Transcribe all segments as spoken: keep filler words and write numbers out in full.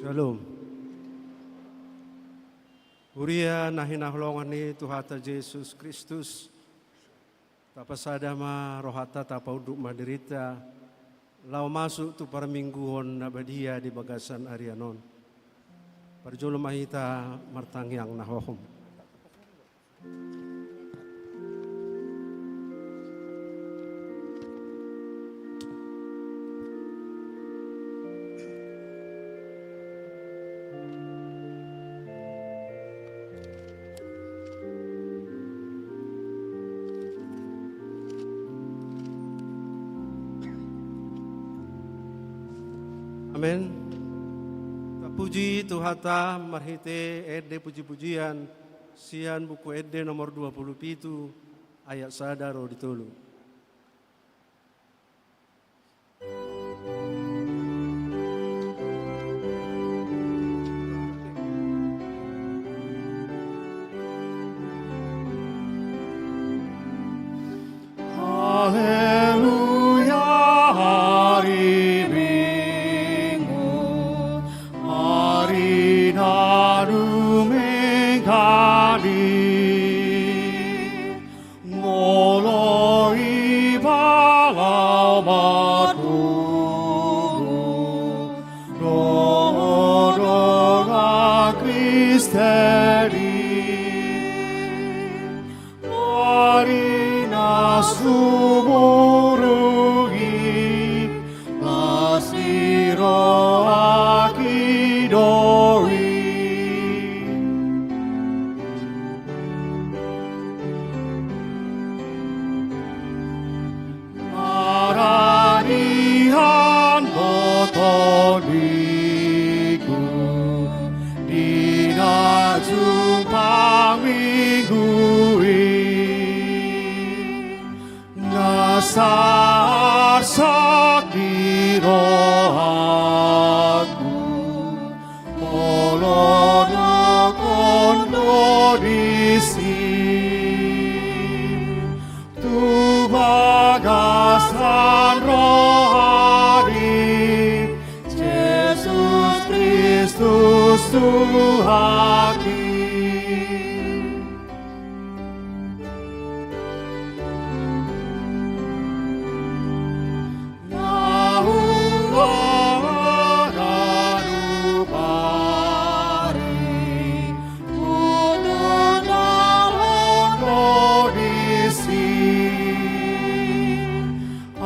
Shalom. Huria na hinaholongan ni Tuhanta Jesus Kristus, tapasada ma rohanta, tapaunduk ma dirinta, laho masuk tu parmingguon na badia di bagasan arian on. Parjolo ma hita martangiang na hohom. Amen. Tapuji Tuhanta marhite ende puji-pujian sian Buku Ende nomor dua pulu pitu, ayat sada ro di tolu. Haleluya, ari Minggu, ari na dumenggan i. Molo iba laho marpungu dohot dongan Kristen i, ari na sumurung i, pasti rohaki do i. Maradian do tondiku di na jumpang Minggu i. Na sarsar di rohangku, molo dok on do disi. Tu bagasan roha ni Jesus Kristus Tuhanki.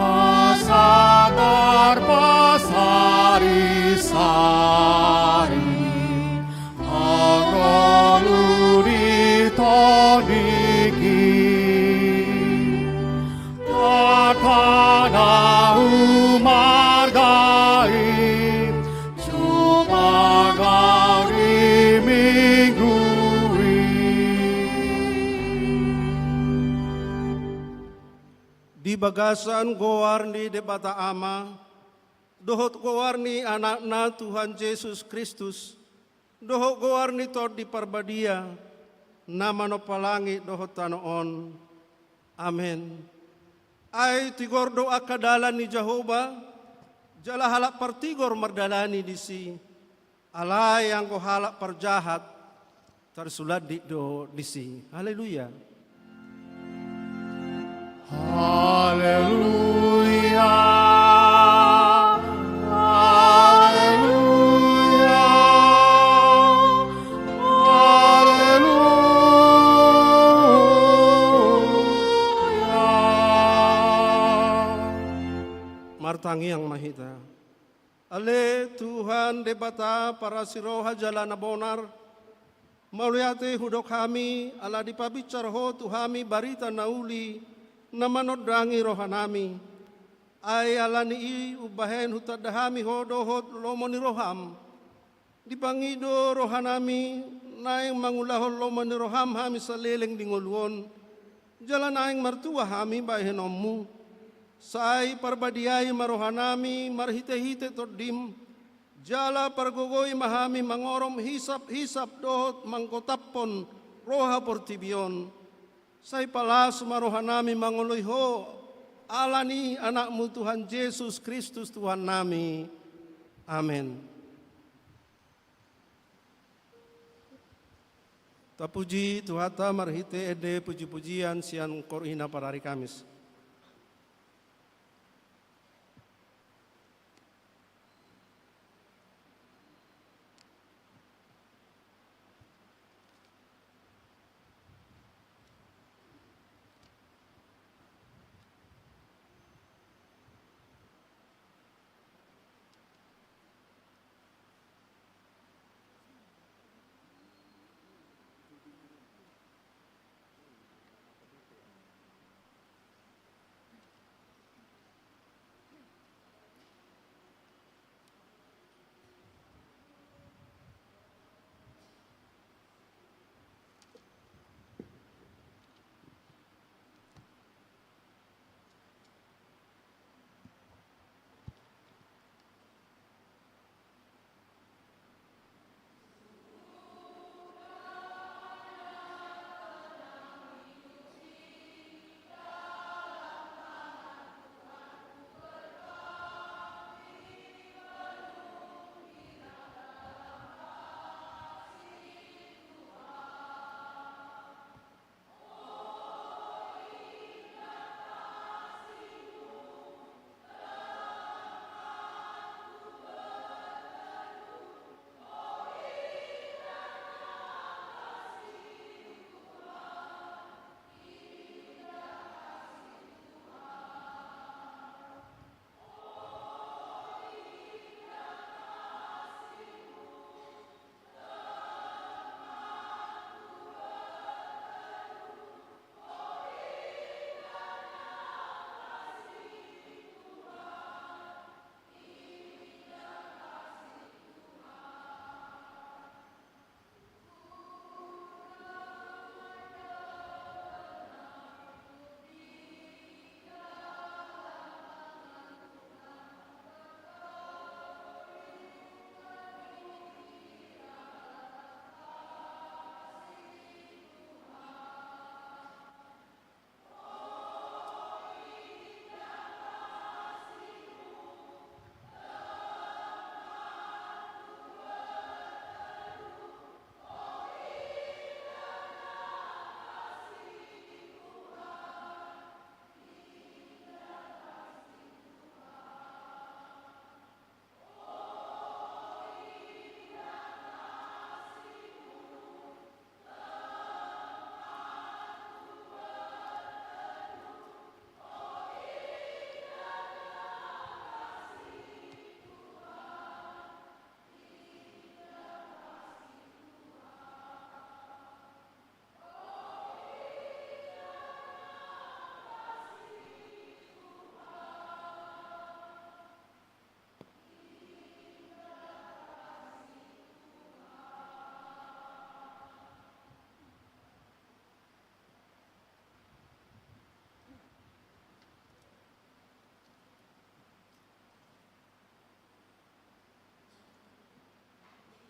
Asa tarpasari-sari anggo uli tondingki. Tarpanahu marga i, jumagauri Minggu i. Di bagasan goar ni Debata Ama, dohot goar ni Anakna Tuhan Jesus Kristus, dohot goar ni Tondi Parbadia, na manompa langit dohot tano on. Amen. Ai tigor do angka dalan ni Jahowa, jala halak partigor mardalani disi. Alai anggo halak parjahat, tarsulandit do disi. Haleluya. Haleluya. Haleluya. Haleluya. Martangiang ma hita. Ale Tuhan Debata parasi roha jala na bonar, mauliate hudok hami, ala dipabinsar Ho tu hami barita na uli, na manondangi rohanami. Ai ala ni i umbahen hutanda hami Ho dohot lomo ni roham. Dipangido rohanami, naeng mangulahon lomo ni roham hami saleleng di ngolu on, jala naeng martua hami bahenonmu. Sai parbadiai ma rohanami marhite-hite tondim, jala pargogoi ma hami mangorom hisap-hisap dohot manggotaphon roha portibi on. Sai palas ma rohanami mangoloi Ho, ala ni Anakmu Tuhan Jesus Kristus Tuhannami. Amen. Tapuji Tuhanta marhite ende puji-pujian sian koruhina parari Kamis.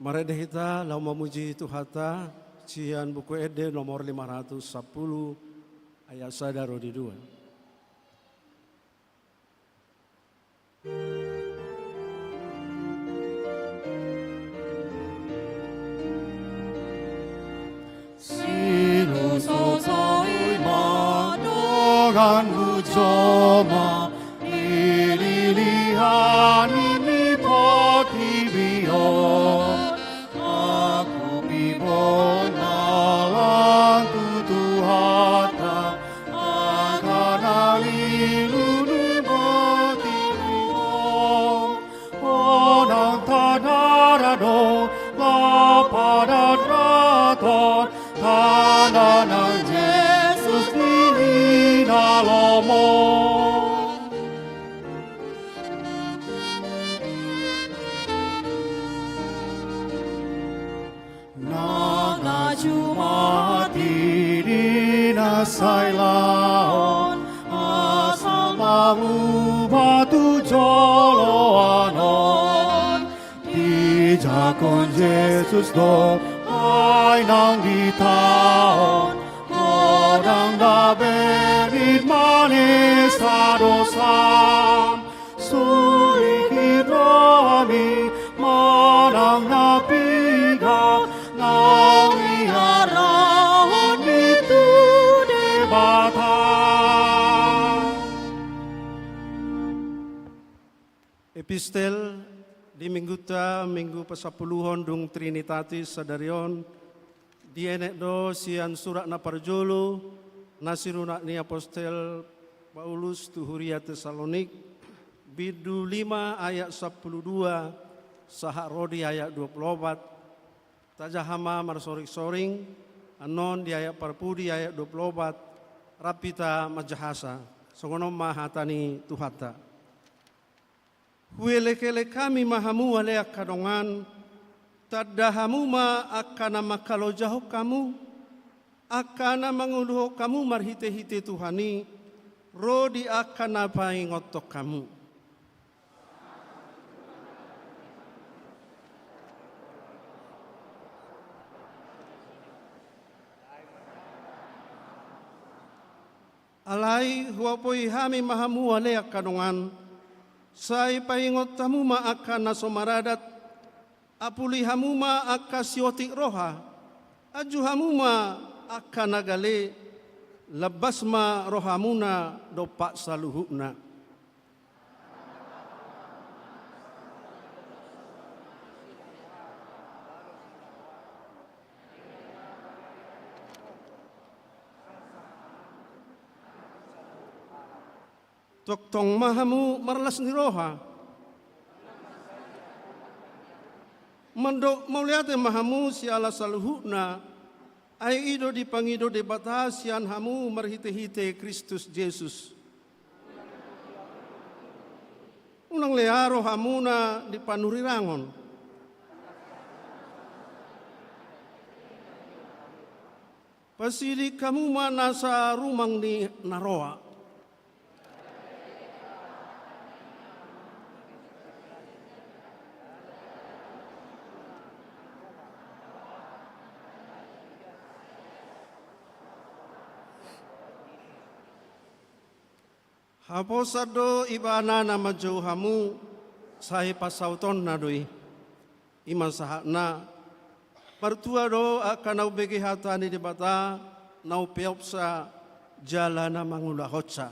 Marende hita laho mamuji Tuhanta sian Buku Ende nomor lima ratus sampulu, ayat sada ro di dua. Silosotoi ma donganmu jolma di lilihan ni portibi on. Angkup ibon dalan tu Tuhanta, angka na lilu ni portibi on. Unang tanda na dong, lam padan raton, tanda nang Jesus di na lomo. Nang na jumati di na sai laon, asal ma huba tu joloan on. Dijangkon Jesus do ai naung ditaon, godang da bernit manis sadosam. Sulik i rohami manang na piga naung iara Epistel di Minggunta, Minggu pasampuluhon dung Trinitatis sadari on, dienet do sian surat na parjolo na sinunat ni apostel Paulus tu huria Tesalonik, bindu lima ayat sampulu dua sahat ro di ayat dua pulu opat. Tajaha ma marsoring-soring, annon di ayat parpudi, ayat dua pulu opat, rap hita manjahasa. Songon on ma hata ni Tuhanta. Huelek-elek hami ma hamu ale angka dongan, tanda hamu ma angka na mangkalojahon hamu, angka na manguluhon hamu marhite-hite Tuhan i, ro di angka na paingothon hamu. Alai huapoi hami ma hamu ale angka dongan, sai paingot hamu ma angka na so maradat, apuli hamu ma angka siotik roha, anju hamu ma angka na gale, lambas ma rohamuna dompak saluhutna. Tongtong ma hamu marlas ni roha. Mandok mauliate ma hamu siala saluhutna, ai i do dipangido Debata sian hamu marhite-hite Kristus Jesus. Unang lea rohamuna di panurirangon. Pasidik hamu ma nasa rumang ni na roa. Haposan do Ibana na manjou hamu, sai pansautonna do i. I ma sahatna, martua do angka na umbege hata ni Debata, na umpeopsa jala na mangulahonsa.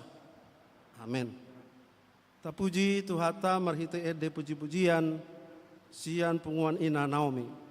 Amen. Tapuji Tuhanta marhite ende puji-pujian sian punguan Ina Naomi.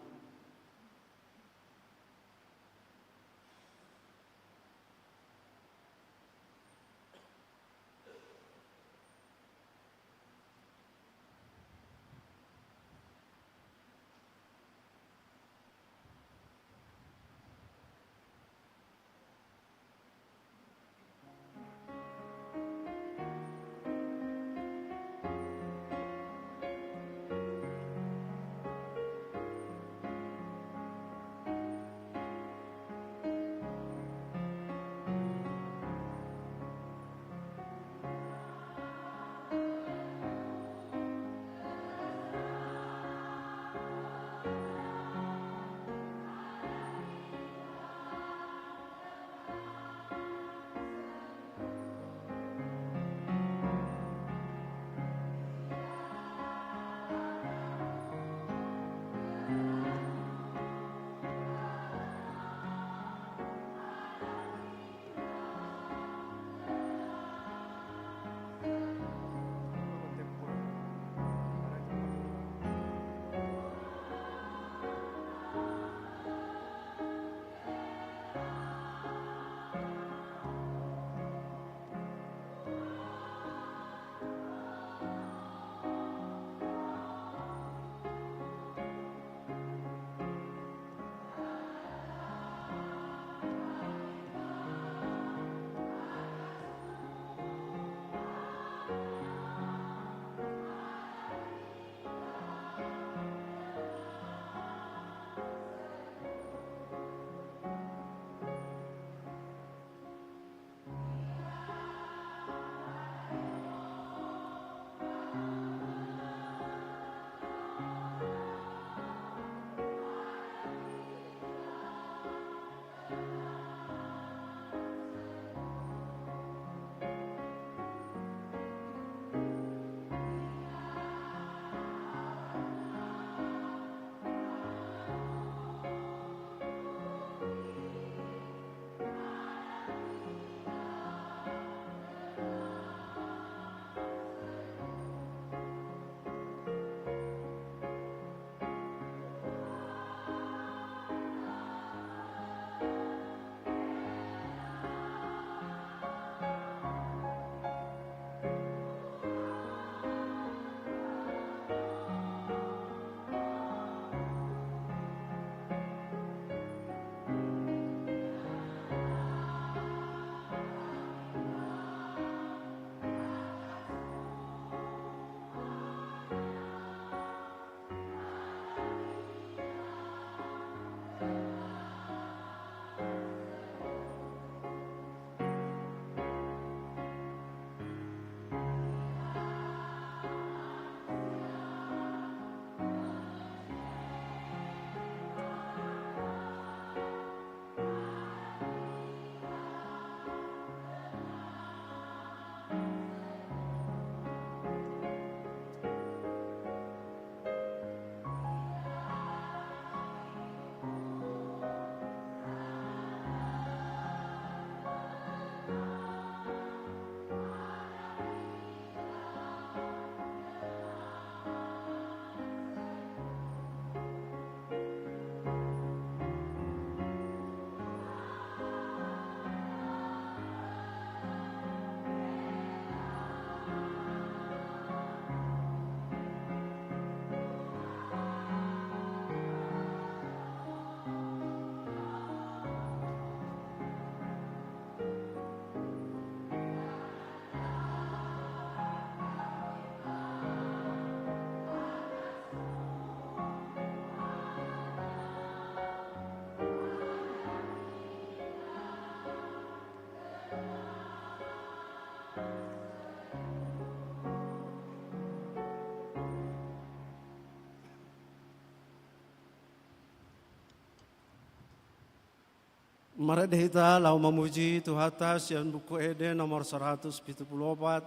Marende hita laho mamuji Tuhanta sian Buku Ende nomor saratus pitu pulu opat,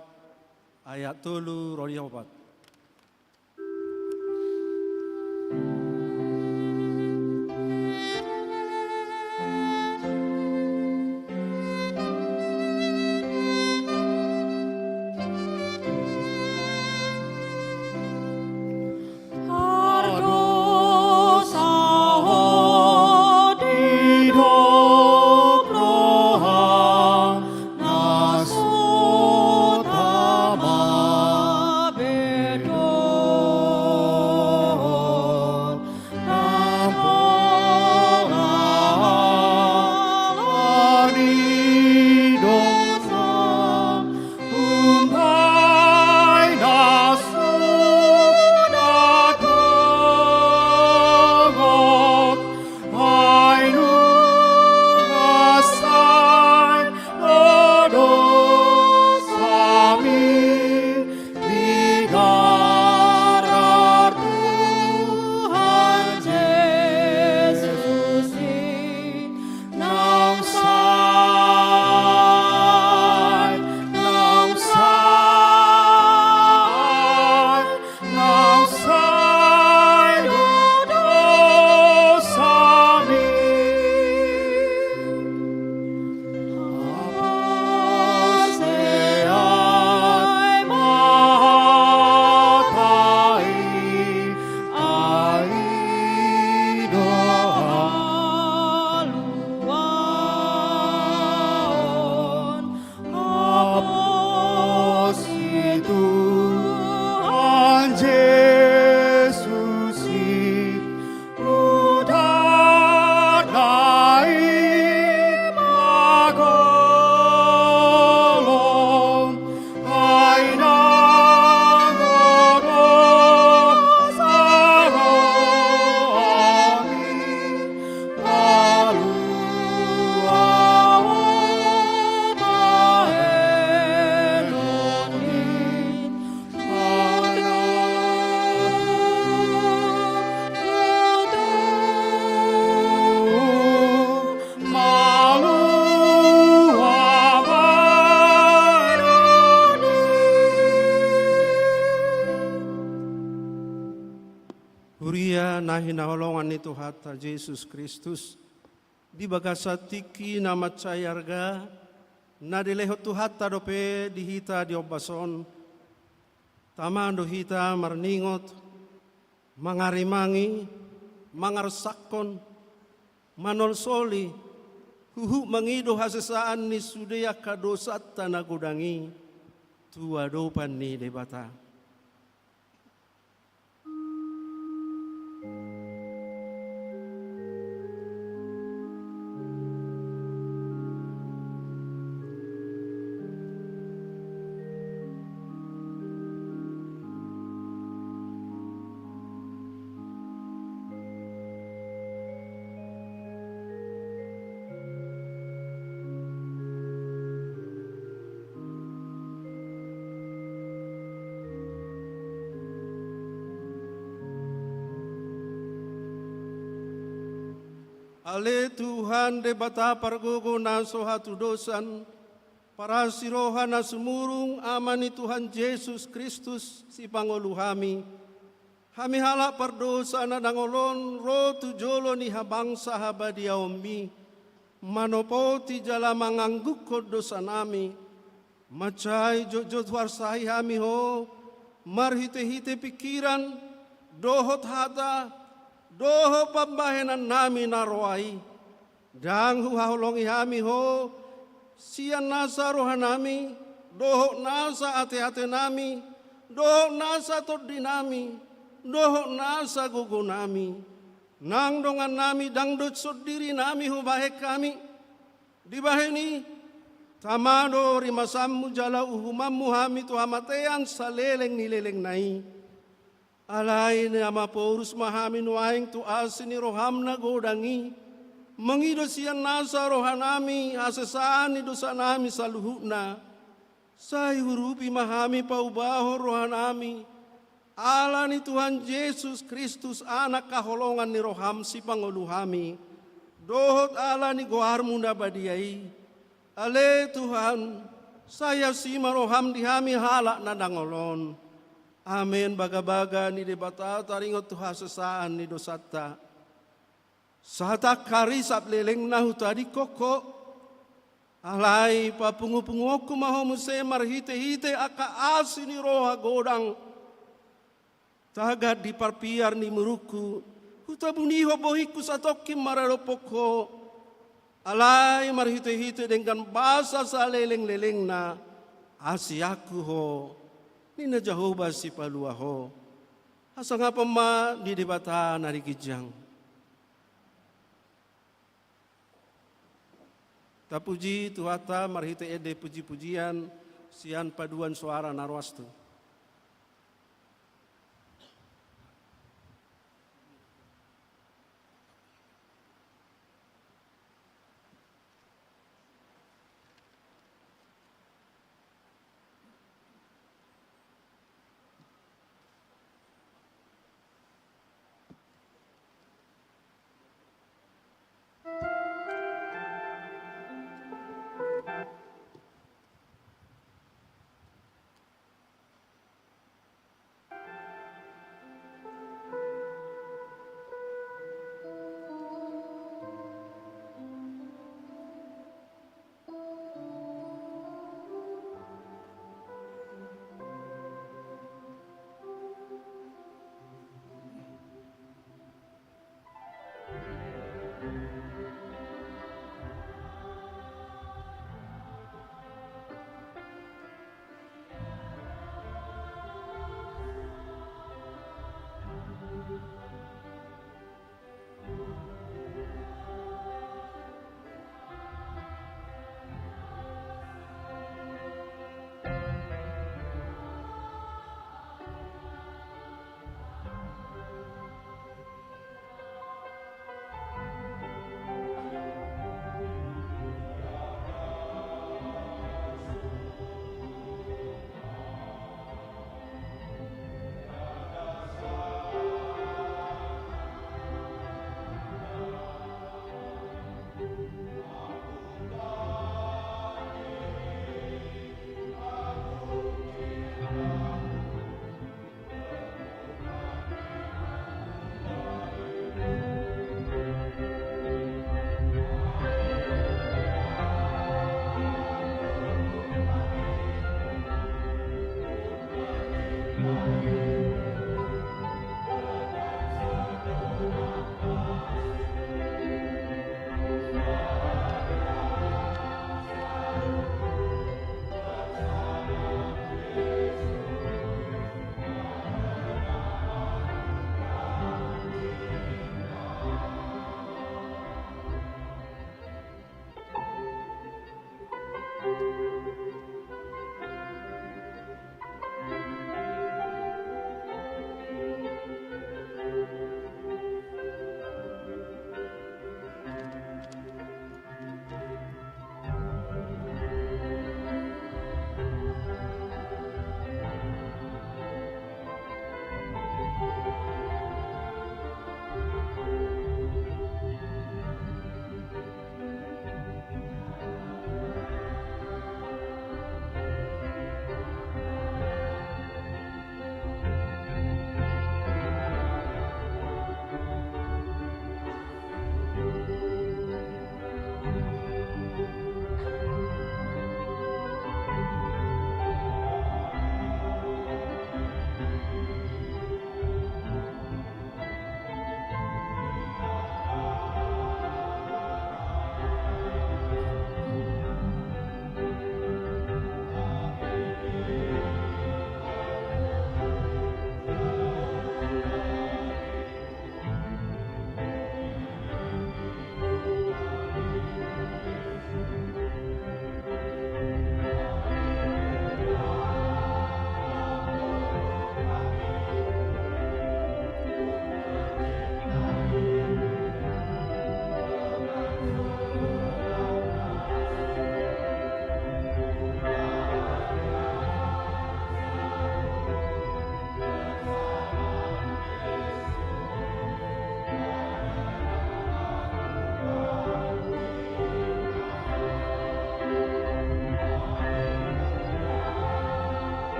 ayat tolu ro di opat. Huria na hinaholongan ni Tuhanta Jesus Kristus, di bagasan tingki na mansai arga, na dilehon Tuhanta dope di hita di ombas on, tama do hita marningot, mangarimangi, mangarsakkon, manolsoli, huhut mangido hasesaan ni sude angka dosanta na godang i tu adopan ni Debata. Ale Tuhan Debata pargogo na so hatudosan, parasi roha na sumurung Ama ni Tuhan Jesus Kristus, sipangolu hami, hami halak pardosa na dangol on ro tu jolo ni habangsa habadiaonmi, manopoti jala manganggungkon dosanami, mansai jotjot huarsahi hami Ho, marhitehite pingkiran, dohot hata, dohot pambahenannami na roa i. Ndang huhaholongi hami Ho, sian nasa rohanami, dohot nasa ateatenami, dohot nasa tondinami, dohot nasa gogonami. Nang dongannami ndang dohot sondirinami hubahen hami. Dibahen i, tama do rimasanmu jala uhumanmu hami tu hamatean saleleng ni lelengna i. Alai na maporus ma hami nuaeng tu asi ni roham na godang i, mangido sian nasa rohanami hasesaan ni dosanami saluhutna. Sai urupi ma hami paubahon rohanami, ala ni Tuhan Jesus Kristus, Anak haholongan ni roham, sipangolu hami, dohot ala ni goarmu na badia i. Ale Tuhan, sai asi ma roham di hami halak na dangol on. Amen. Bagabaga ni Debata taringot tu hasesaan ni dosanta. Satangkari sab lelengna hutadingkon ho. Alai papungupunguonku ma ho muse marhitehite angka asi ni roha godang. Tagan di parpiar ni murukku, hutabunihon bohingku satongkin maradophon ho. Alai marhitehite denggan basa salelenglelengna, asianku ho, ninna Jahowa Sipalua ho. Hasangapan ma di Debata na di ginjang. Tapuji Tuhanta marhite ende pujipujian sian paduan soara na roas tu.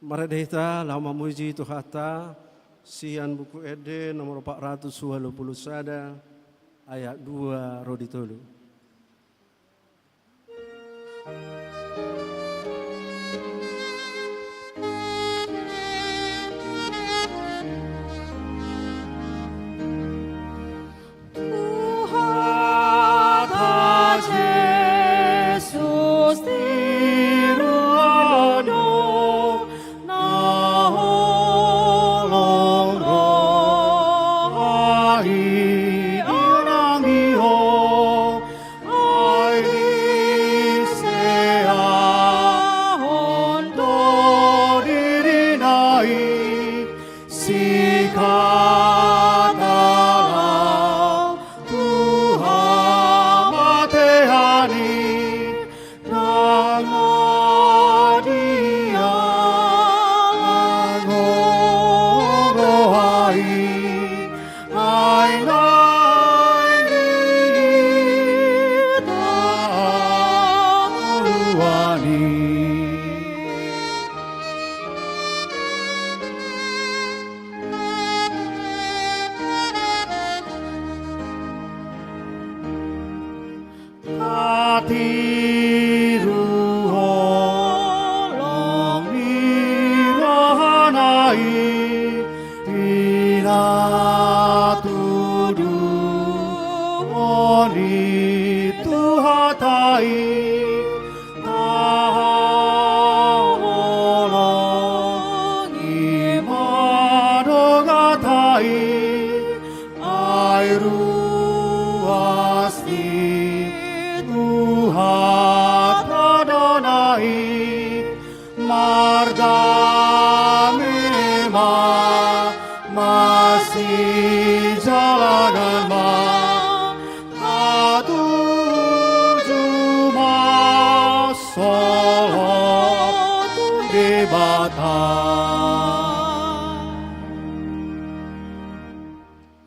Marende hita laho mamuji Tuhanta sian Buku Ende nomor opat ratus ualu pulu sada, ayat dua ro di tolu. Tuhanta Jesus tiruan do, na holong roha i inang i ho, ai diseahon do dirina i, sikata laho tu hamatean i, ndang na dia holong roha i, ai naeng di hita uluan i. Tatiru holong ni rohana i, pinatuduhon ni Tuhanta i, tahaholongi ma do hata i, ai ruas ni Tuhanta do na i, mardame ma, masijalangan ma, hatuju ma solhot tu Debata.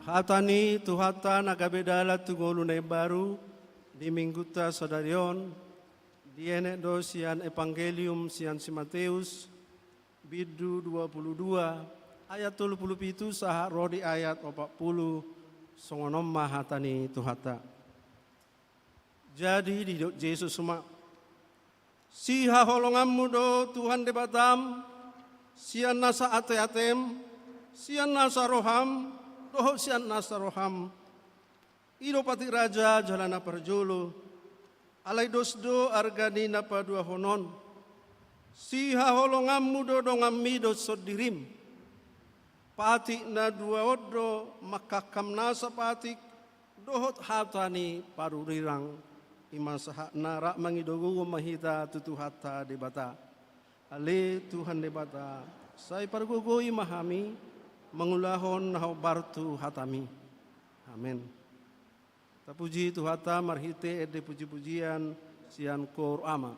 Hata ni Tuhanta na gabe dalan tu ngolu na imbaru di Minggunta sadari on, dienet do sian Evangelium sian si Mateus, bindu dua pulu dua, ayat tolu pulu pitu sahat ro di ayat opat pulu, songon on ma hata ni Tuhanta. Jadi didok Jesus ma, sihaholonganmu do Tuhan Debatam, sian nasa ateatem, sian nasa roham, dohot sian nasa roham. I do patik raja jala na parjolo, alai dos do arga ni na paduahon on. Sihaholonganmu do donganmi dohot sondirim. Patik na dua on do mangkangkam nasa patik dohot hata ni parurirang, i ma sahatna. Rap mangido gogo ma hita tu Tuhanta Debata. Ale Tuhan Debata, sai pargogoi ma hami mangulahon na hombar tu hataMi. Amen. Tapuji Tuhanta marhite ende pujipujian sian koor ama.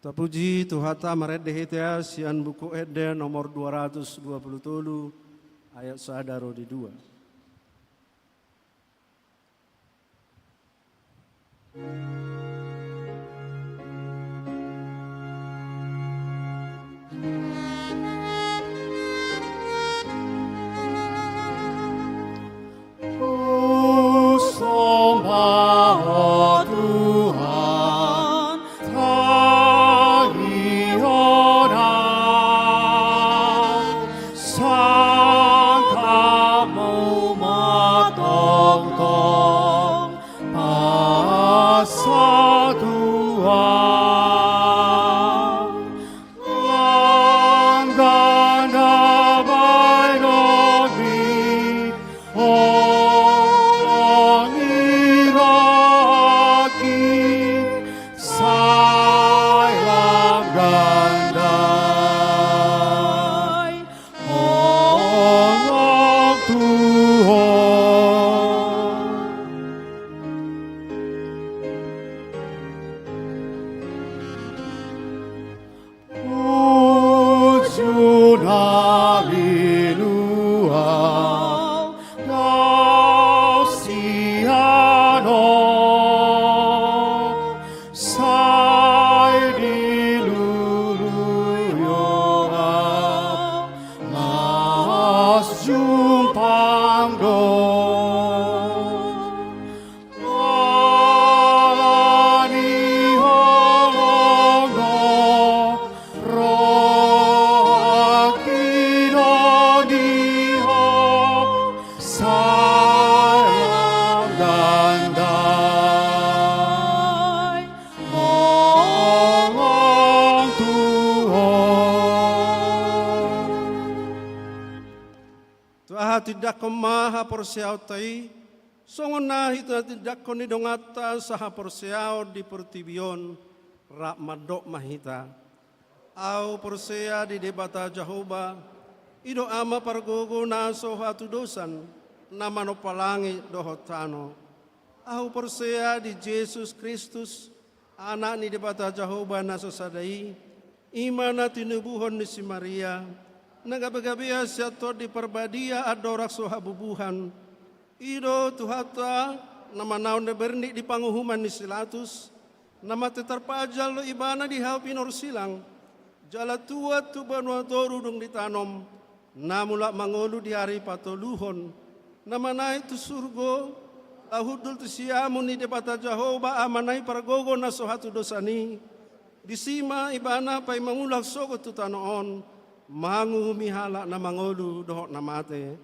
Tapuji Tuhanta, marende hita sian Buku Ende nomor dua ratus dua puluh tolu, ayat sada ro di dua. Husomba Ho Tuhan, tangiangku, sangkapmu ma tongtong parsatuhuon. Nang ganda baenonmi, holong ni rohangki, sai lam ganda i holong tu Ho. Puji na lilu au, na sian Ho, sai dilului Ho au, las jumpang do. Ala ni holong do, rohangki do di Ho, sai lam ganda i holong tu Ho. Tu aha tindangkon ma haporseaonta i, songon na hita tindangkon ni donganta sahaporseaon di portibi on, rap mandok ma hita: Ahu porsea di Debata Jahowa, i do Ama pargogo na so hatudosan, na manompa langit dohot tano. Ahu porsea di Jesus Kristus, Anak ni Debata Jahowa na so sada i, i ma na tinubuhon ni si Maria, na gabegabean sian Tondi Parbadia andorang so habubuhan. I do Tuhanta, na manaon na bernik di panguhuman ni si Pilatus, na mate tarpajal do Ibana di hau pinorsilang, jala tuat tu banua toru dung ditanom, na mulak mangolu di ari patoluhon, na manaek tu surgo, laho hundul tu siamun ni Debata Jahowa Amana i pargogo na so hatudosan i. Disi ma Ibana paima mulak sogot tu tano on, manguhumi halak na mangolu dohot na mate.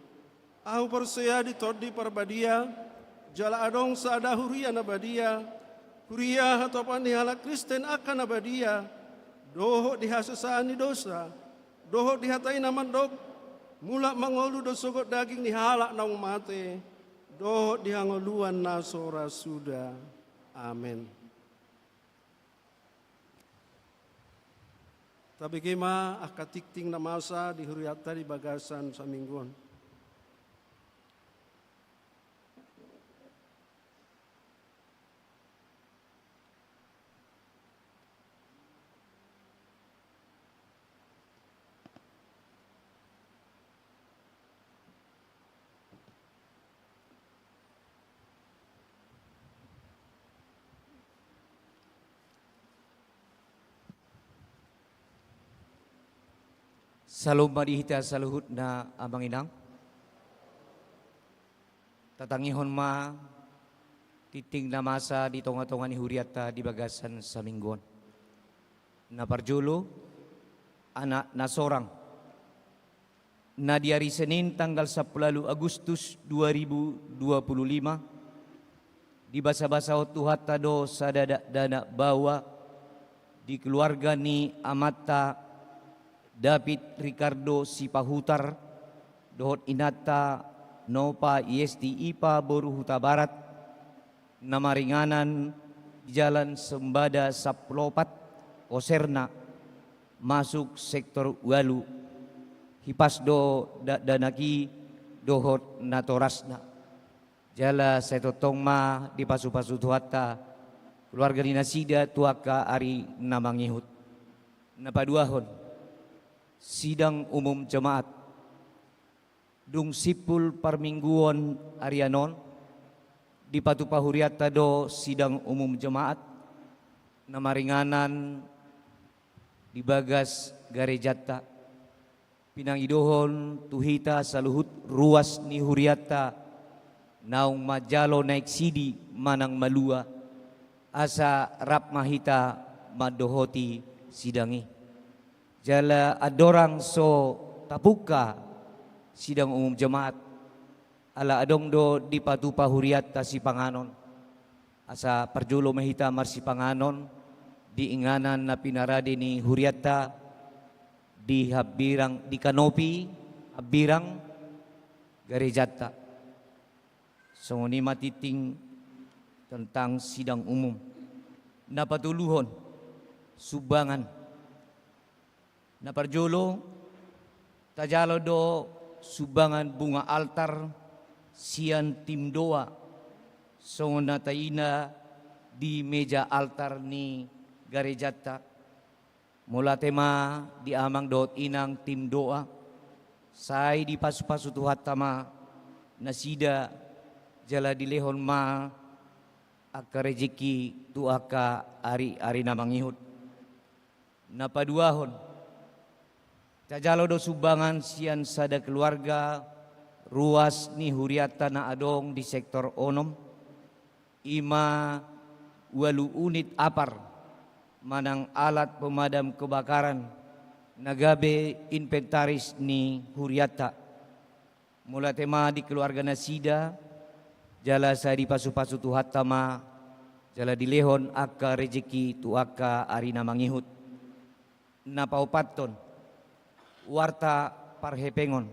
Ahu porsea di Tondi Parbadia, jala adong sada huria na badia, huria hatopan ni halak Kristen angka na badia, dohot di hasesaan ni dosa, dohot di hata i na mandok: Mulak mangolu do sogot daging ni halak naung mate, dohot di hangoluan na so ra suda. Amen. Tabege ma angka tingting na masa di hurianta di bagasan saminggu on. Salom ma di hita saluhutna, amang inang. Tatangihon ma tingting na masa di tongatonga ni hurianta di bagasan saminggu on. Na parjolo, anak na sorang. Na di ari Senin tanggal sampulu ualu Agustus dua ribu dua puluh lima, dibasabasahon Tuhanta do sada dakdanak baoa di keluarga ni amanta David Ricardo Sipahutar dohot inanta Nopa Yesti Ipa boru Hutabarat, na maringanan di Jalan Sembada sampulu opat, Koserna, masuk sektor ualu. Hipas do dakdanak i dohot natorasna. Jala sai tongtong ma dipasupasu Tuhanta keluarga ni nasida tu angka ari na mangihut. Na paduahon, sidang umum jemaat. Dung simpul parmingguon arian on, dipatupa hurianta do sidang umum jemaat na maringanan di bagas garejanta. Pinangidohon tu hita saluhut ruas ni hurianta naung manjalo naeng sidi manang malua, asa rap ma hita mandohoti sidang i. Jala andorang so tapungka sidang umum jemaat, ala adong do dipatupa hurianta sipanganon. Asa parjolo ma hita marsipanganon di inganan na pinarade ni hurianta di hambirang, di kanopi hambirang garejanta. Songon i ma tintin tentang sidang umum. Na patoluhon, sumbangan. Na parjolo, tajalo do sumbangan bunga altar sian tim doa, songon na taida di meja altar ni garejanta. Mauliate ma di amang dohot inang tim doa, sai dipasupasu Tuhanta ma nasida, jala dilehon ma angka rejeki tu angka ari-ari na mangihut. Na paduahon, tajalo do sumbangan sian sada keluarga ruas ni hurianta na adong di sektor onom, i ma ualu unit apar manang alat pemadam kebakaran na gabe inventaris ni hurianta. Mauliate ma di keluarga nasida, jala sai dipasupasu Tuhanta ma, jala dilehon angka rejeki tu angka ari na mangihut. Na paopathon, warta parhepengon.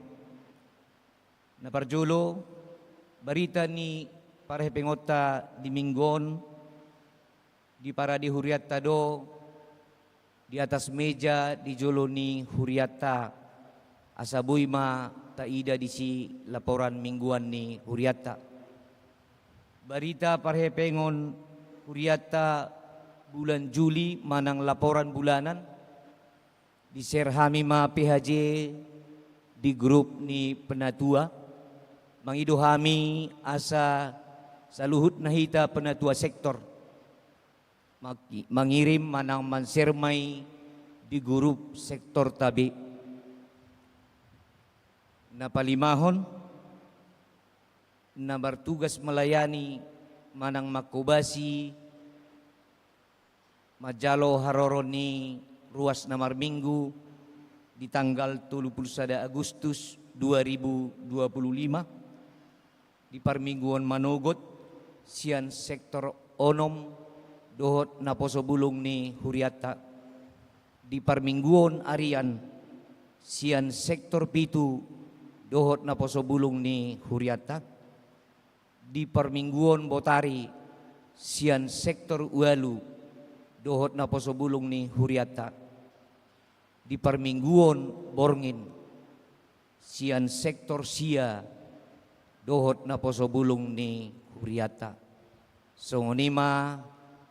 Na parjolo, barita ni parhepengonta di minggu on, diparade hurianta do di atas meja di jolo ni hurianta, asa boi ma taida disi laporan mingguan ni hurianta. Barita parhepengon hurianta bulan Juli manang laporan bulanan, di-share hami ma P H J di grup ni penatua. Mangido hami asa saluhutna hita penatua sektor mangi-, mangirim manang man-share ma i di grup sektorta be. Na palimahon, na martugas melayani manang manghobasi manjalo haroro ni ruas na marminggu di tanggal tolu pulu sada Agustus dua ribu dua pulu lima, di parmingguon manogot sian sektor onom dohot naposo bulung ni hurianta, di parmingguon arian sian sektor pitu dohot naposo bulung ni hurianta, di parmingguon botari sian sektor ualu dohot naposo bulung ni hurianta, di parmingguon borngin sian sektor sia dohot naposo bulung ni hurianta. Songon i ma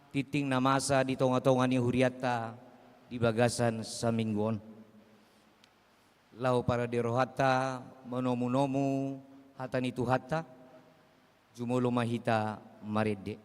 tintin na masa di tongatonga ni hurianta di bagasan saminggu on. Laho parade rohanta manomunomu hata ni Tuhanta, jumolo ma hita marende.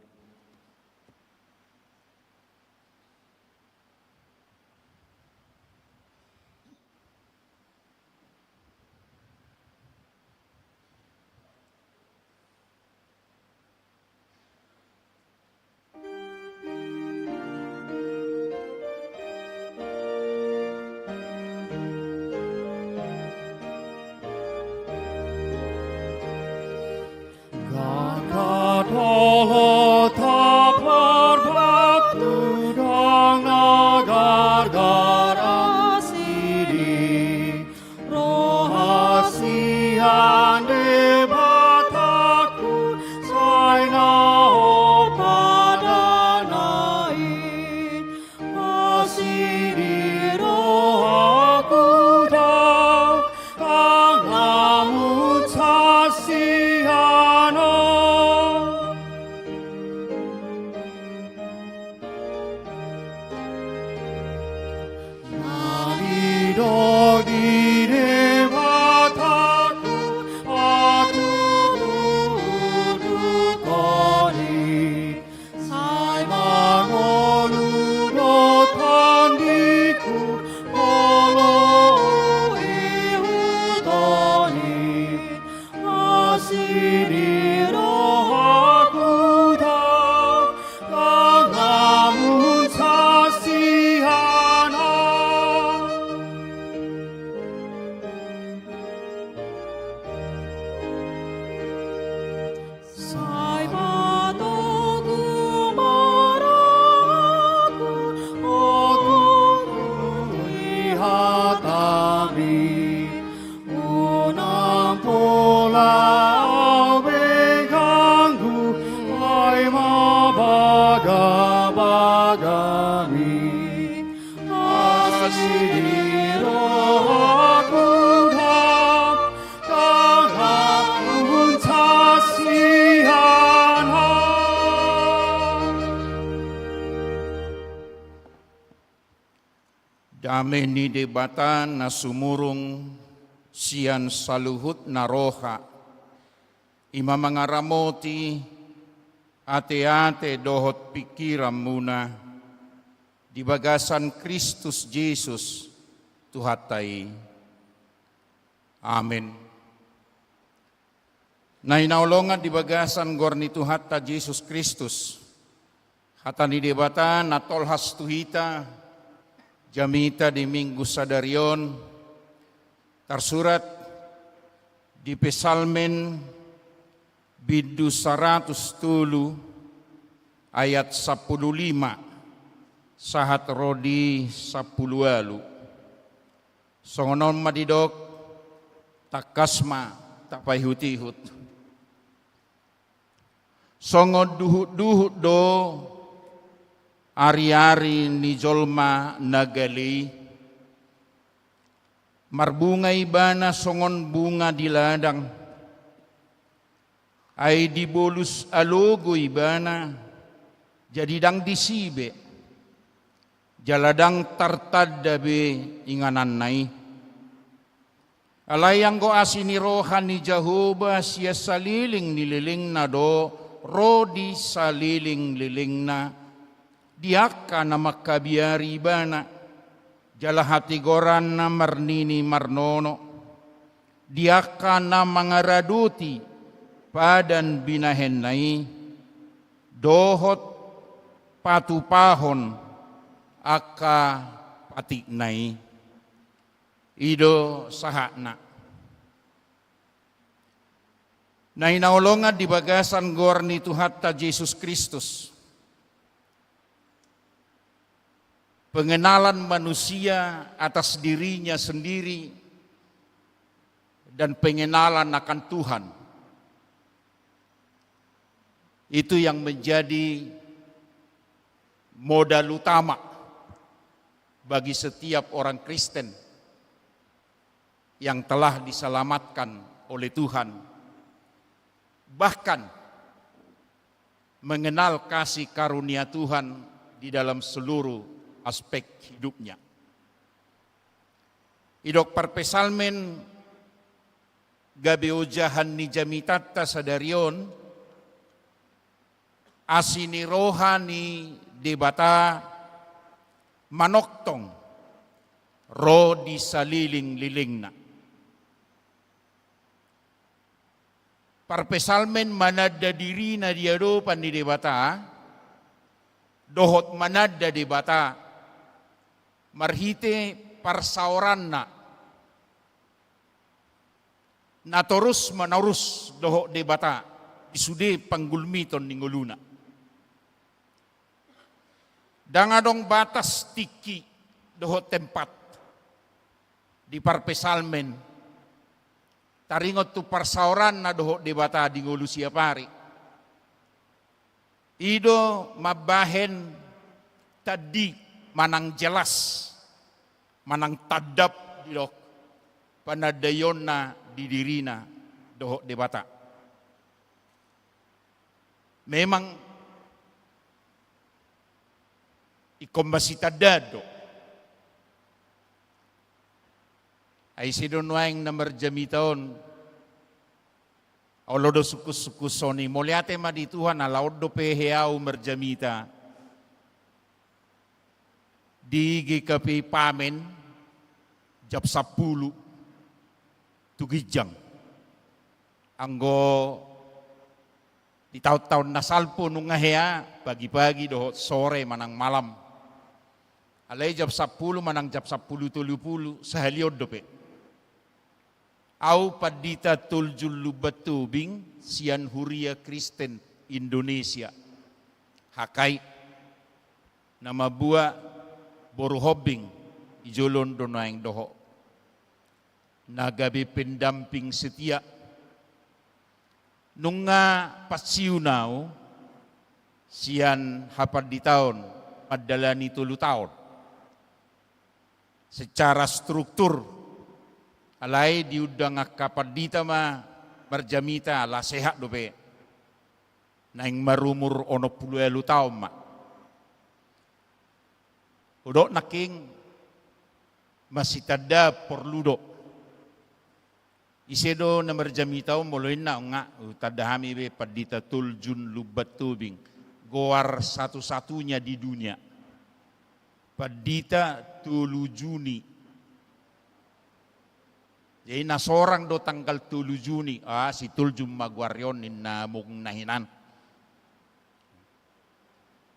Dame ni Debata na sumurung sian saluhutna roha, i ma mangaramoti ateate dohot pingkiranmuna di bagasan Kristus Jesus, Tuhanta i. Amen. Na hinaholongan di bagasan goar ni Tuhanta Jesus Kristus, hata ni Debata na tolhas tu hita, jamita di Minggu sadari on, tarsurat di Psalmen bindu saratus tolu ayat sampulu lima sahat ro di sampulu ualu. Songon on ma didok, tangkas ma tapaihutihut. Songon duhutduhut do ariari ni jolma na gale i. Marbunga ibana songon bunga di ladang. Ai dibolus alogo ibana, jadi ndang disi be, jala ndang tartanda be ingananna i. Alai anggo asi ni roha ni Jahowa sian saleleng ni lelengna do ro di saleleng lelengna, di angka na mangkabiari ibana, jala hatigoranna marnini marnono, di angka na mangaradoti padan binahenna i, dohot patupahon angka patikna i. I do sahatna. Na hinaholongan di bagasan goar ni Tuhanta Jesus Kristus, pengenalan manusia atas dirinya sendiri dan pengenalan akan Tuhan, itu yang menjadi modal utama bagi setiap orang Kristen yang telah diselamatkan oleh Tuhan, bahkan mengenal kasih karunia Tuhan di dalam seluruh aspek hidupnya. Didok parpsalmen gabe ojahan ni jamitanta sadari on, asi ni roha ni Debata manongtong ro di saleleng lelengna. Parpsalmen mananda dirina di adopan ni Debata, dohot mananda Debata marhite parsaoranna na torus manorus dohot Debata di sude panggulmiton ni ngoluna. Ndang adong batas tingki dohot tempat di parpsalmen taringot tu parsaoranna dohot Debata di ngolu siapari. I do mambahen tandi manang jelas, manang tandap didok panandaionna di dirina dohot Debata. Memang ingkon masitandaan do. Ai ise do nuaeng na marjamita on, olo do sungkunsungkunson i, mauliate ma di Tuhan ala on dope hea ahu marjamita di G K P I Pamen jam sampulu tu ginjang. Anggo di taontaon na salpu nunga hea pagipagi dohot sore manang malam. Alai jam sampulu manang jam sampulu tolu pulu sahali on dope. Ahu Pandita Toljul Lumban Tobing sian Huria Kristen Indonesia, H K I, na mambuat boru Hombing di jolo on do nuaeng dohot na gabe pendamping setia. Nunga pensiun ahu sian hapanditaon mandalani tolu taon secara struktur. Alai diundang angka pandita ma marjamita ala sehat dope. Naeng marumur onom pulu ualu taon ma. Hudok nangkin Masitanda porlu do. Ise do na marjamita on molo inna? Nga hutanda hami be Pandita Toljun Lumban Tobing, goar satu-satunya di dunia. Pandita Tolu Juni. Jadi na sorang do tanggal tolu Juni, ah, si Toljun ma goarna on, ninna mungkin na hinan.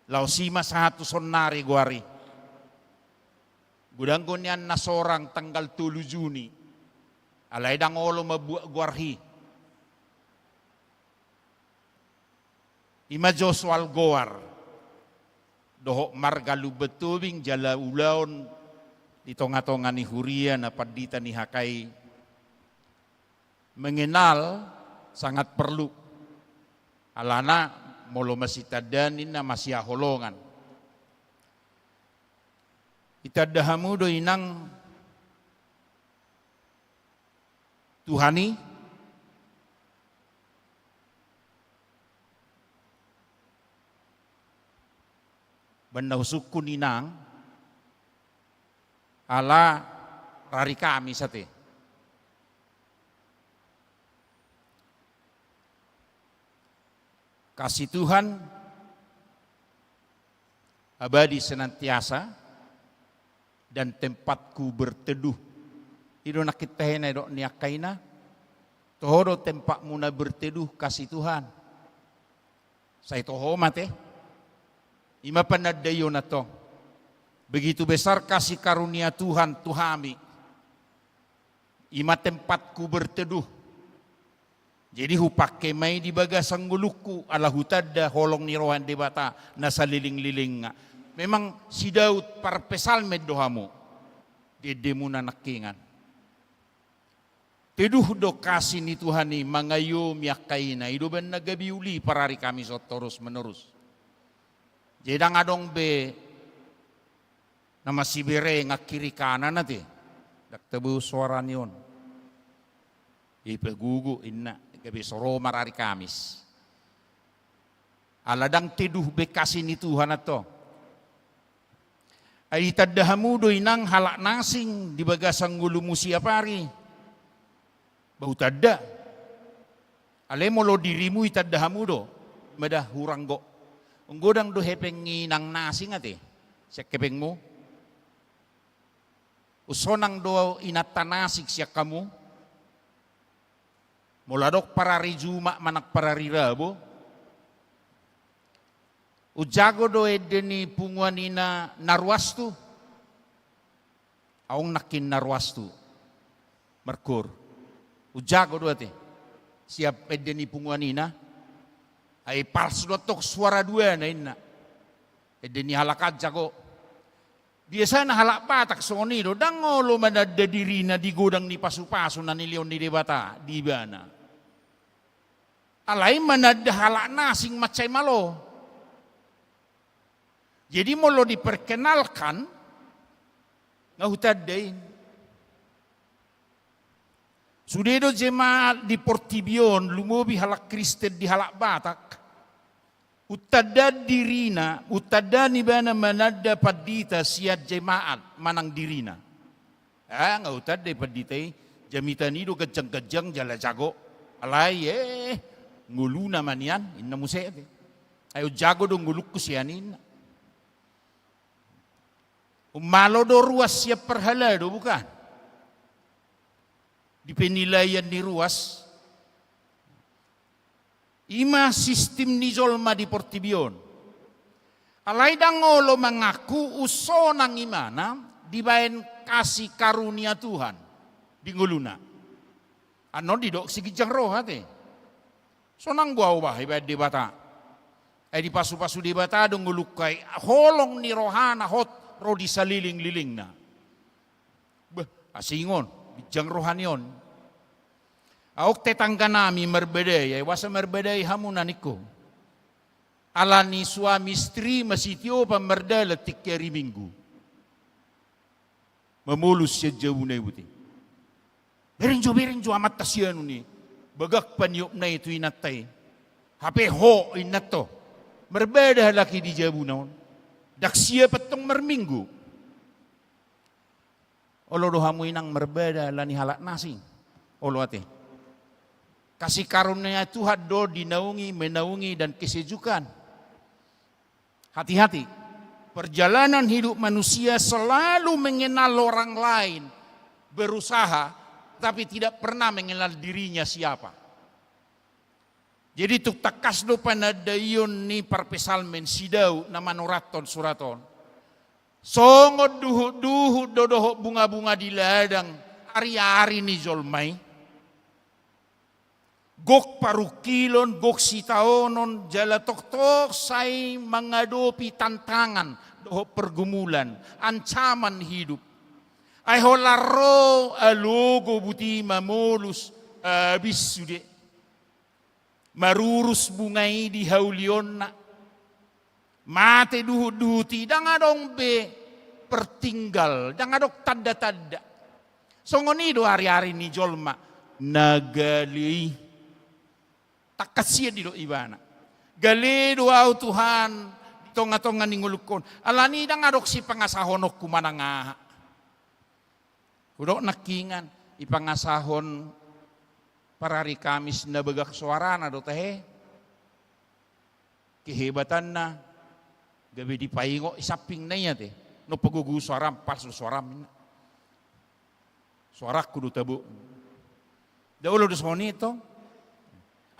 Laos i ma sahat tu sonnari goar i. Godang do nian na sorang tanggal tolu Juni. Alai ndang olo mambuat goar i. I ma jo soal goar dohot marga Lumban Tobing jala ulaon di tonga-tonga ni huria na pandita ni H K I. Mengenal sangat perlu. Alana molo masitanda ninna, masihaholongan. Itanda hamu do inang Tuhan i? Baen na husungkun inang, ala rari Kamis ate. Kasih Tuhan abadi senantiasa dan tempatku berteduh. I do nangkin tahe na didok ni angka ina, toho do tempatmuna berteduh kasih Tuhan. Sai toho ma ate. I ma panandaion antong. Begitu besar kasih karunia Tuhan tu hami. I ma tempatku berteduh. Jadi hupangke ma i di bagasan ngolungku, ala hutanda holong ni roha ni Debata na salelenglelengna. Memang si Daud parpsalmen do hamu. Di endemuna nangkiningan. Teduh do kasih ni Tuhan i mangayomi angka ina, i do baen na gabe uli parari Kamis on torus menerus. Jadi ndang adong be na masiberengan kiri kanan ate. Ndang tabo soara ni on. Ipagugu inna, gabe so ro marari Kamis. Ala ndang teduh be kasih ni Tuhan antong. Ai itanda hamu do inang halak na asing di bagasan ngolumu siapari. Ba hutanda. Alai molo dirimu itanda hamu do. Mada hurang gok. Unggodang do hepeng ni inang na asing ate. Sian hepengmu. Unsonang do inanta na asing sian hamu. Molo adong parari Jumat manang parari Rabu. Ujago do ende ni punguan ina na ruas tu. Aung nangkin na ruas tu. Merkur. Ujago do ate. Siap ende ni punguan ina. Ai pals do antong suara duana inna. Ende ni halak an jago. Biasana halak Batak songon i do, ndang olo mananda dirina di godang ni pasupasu na nilehon ni Debata di ibana. Alai mananda halak na asing mansai malo. Jadi molo diperkenalkan, nga hutanda i. Sude do jemaat di portibi on, lumobi halak Kristen di halak Batak. Untanda dirina, untanda ibana mananda pandita sian jemaat manang dirina. Ah, nga hutanda i pandita i, jamita ni do ganjang-ganjang jala jago. Alai, eh, ngoluna ma nian, inna muse ate. Ai jago do ngolungku sian i inna. Ummalo do ruas sian parhalado, bukan? Di penilaian ni ruas. I ma sistim ni jolma di portibi on. Alai ndang olo mangaku unsonang ibana dibaen kasih karunia Tuhan di ngoluna. Annon didok si ginjang roha ate. Sonang do au bah ibaen Debata. Ai dipasupasu Debata do ngolungku, ai holong ni rohana hot ro di salelenglelengna. Beh, asing on, ginjang roha ni on. Auk tetangga nami marbadai, ai boasa marbadai hamu na ningku. Ala ni suami istri masitio pa mardalan tingki ari Minggu. Mamolus sian jabuna i boti. Bereng jo, bereng jo amanta sianu ni. Bagak paniopna i tu inanta i. Hape ho inanta. Marbada halak i di jabuna on. Ndang siap antong marminggu. Olo do hamu inang marbada ala ni halak na asing? Olo ate. Kasih karunia Tuhan do dinaungi, menaungi, dan kesejukan. Hati-hati. Perjalanan hidup manusia selalu mengenal orang lain, berusaha, tapi tidak pernah mengenal dirinya siapa. Jadi tung tangkas do panandaion ni parpsalmen si Daud na manurathon surat on. Songon duhut-duhut do dohot bunga-bunga di ladang ari-ari ni jolma i. Gok parungkilon, gok sitaonon, jala tongtong sai mangadopi tantangan dohot pergumulan, ancaman hidup. Ai holan ro alogo buti mamolus, abis sude. Marurus bunga i di haulionna. Mate duhut-duhut i, ndang adong be pertinggal, ndang adong tanda-tanda. Songon i do ari-ari ni jolma na gale i. Tangkas sian didok ibana, gale do ahu Tuhan di tonga-tonga ni ngolungkon. Alani i ndang adong sipangasahononku manang aha. Hudok nangkiningan, ipangasahon parari Kamis na bagak soarana do tahe. Kehebatanna gabe dipaingot i sampingna i ate. Nunga pagogo soaram, palsu soaram ninna. Soarangku do tabo. Nda olo do songon i tong.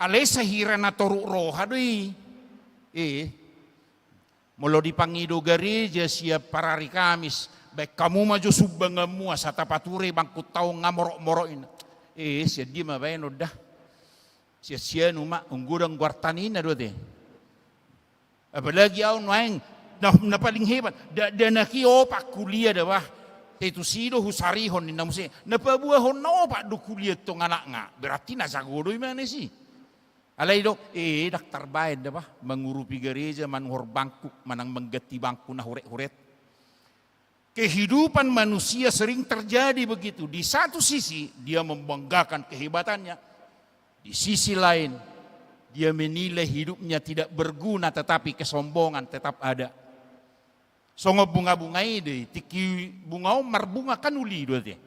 Alai sahira na toruk roha do i. Eh. Molo dipangido gareja sian parari Kamis, baen hamu ma jo sumbanganmu asa tapature bangkunta on nga morok-morok ninna. Eh, sian dia ma baenon da. Sian-sianu ma, ung godang goarta ninna do ate. Apalagi ahu nuaeng, na, na paling hebat, dakdanak i opat kuliah da bah. Sai tusi do husarihon ninna muse. Na paboahon na opat do kuliah tong anakna. Berarti na jago do imana i. Alai didok, eh, ndang tarbaen da bah, mangurupi gareja, manuhor bangku, manang mangganti bangku na huret-huret. Kehidupan manusia sering terjadi begitu. Di satu sisi, dia membanggakan kehebatannya. Di sisi lain, dia menilai hidupnya tidak berguna, tetapi kesombongan tetap ada. Songon bunga-bunga i do i, tingki bunga on marbunga kan uli do ate.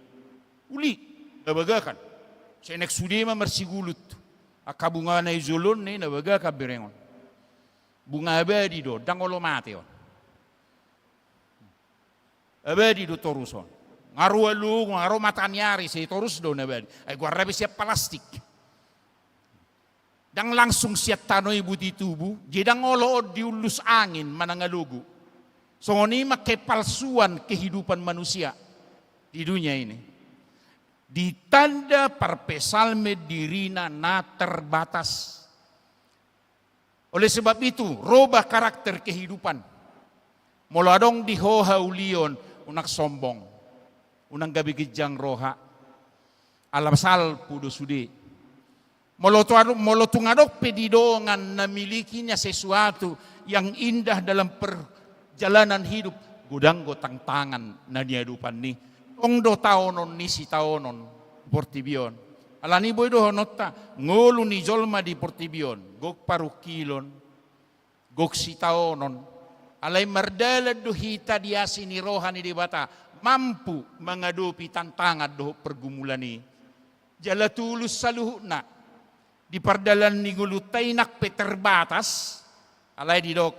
Uli, na bagakan. Sai naeng sude ma marsigulut. Angka bunga na di jolo on i na bagakan berengon. Bunga abadi do, ndang olo mate on. Abadi do torus on. Nga ro alogo, nga ro mataniari, sai torus do na abadi. Ai goarna be sian palastik. Ndang langsung sian tano i buti tubu, jadi ndang olo on diullus angin manang alogo. Songon i ma kepalsuan kehidupan manusia di dunia ini. Ditanda parpsalmen dirina na terbatas. Oleh sebab itu, rubah karakter kehidupan. Molo adong di ho haulion, unang sombong, unang gabe ginjang roha. Ala salpu do sude. Molo tu adong, molo tung adong pe di dongan na milikinya sesuatu yang indah dalam perjalanan hidup, godang do tantangan na niadopanna i. Tong do taonon ni sitaonon portibi on. Alani boi dohononta, ngolu ni jolma di portibi on gok parungkilon, gok sitaonon. Alai mardalan do hita di asi ni roha ni Debata, mampu mangadopi tantangan dohot pergumulan i. Jala tulus saluhutna. Di pardalanan ni ngolunta i nang pe terbatas, alai didok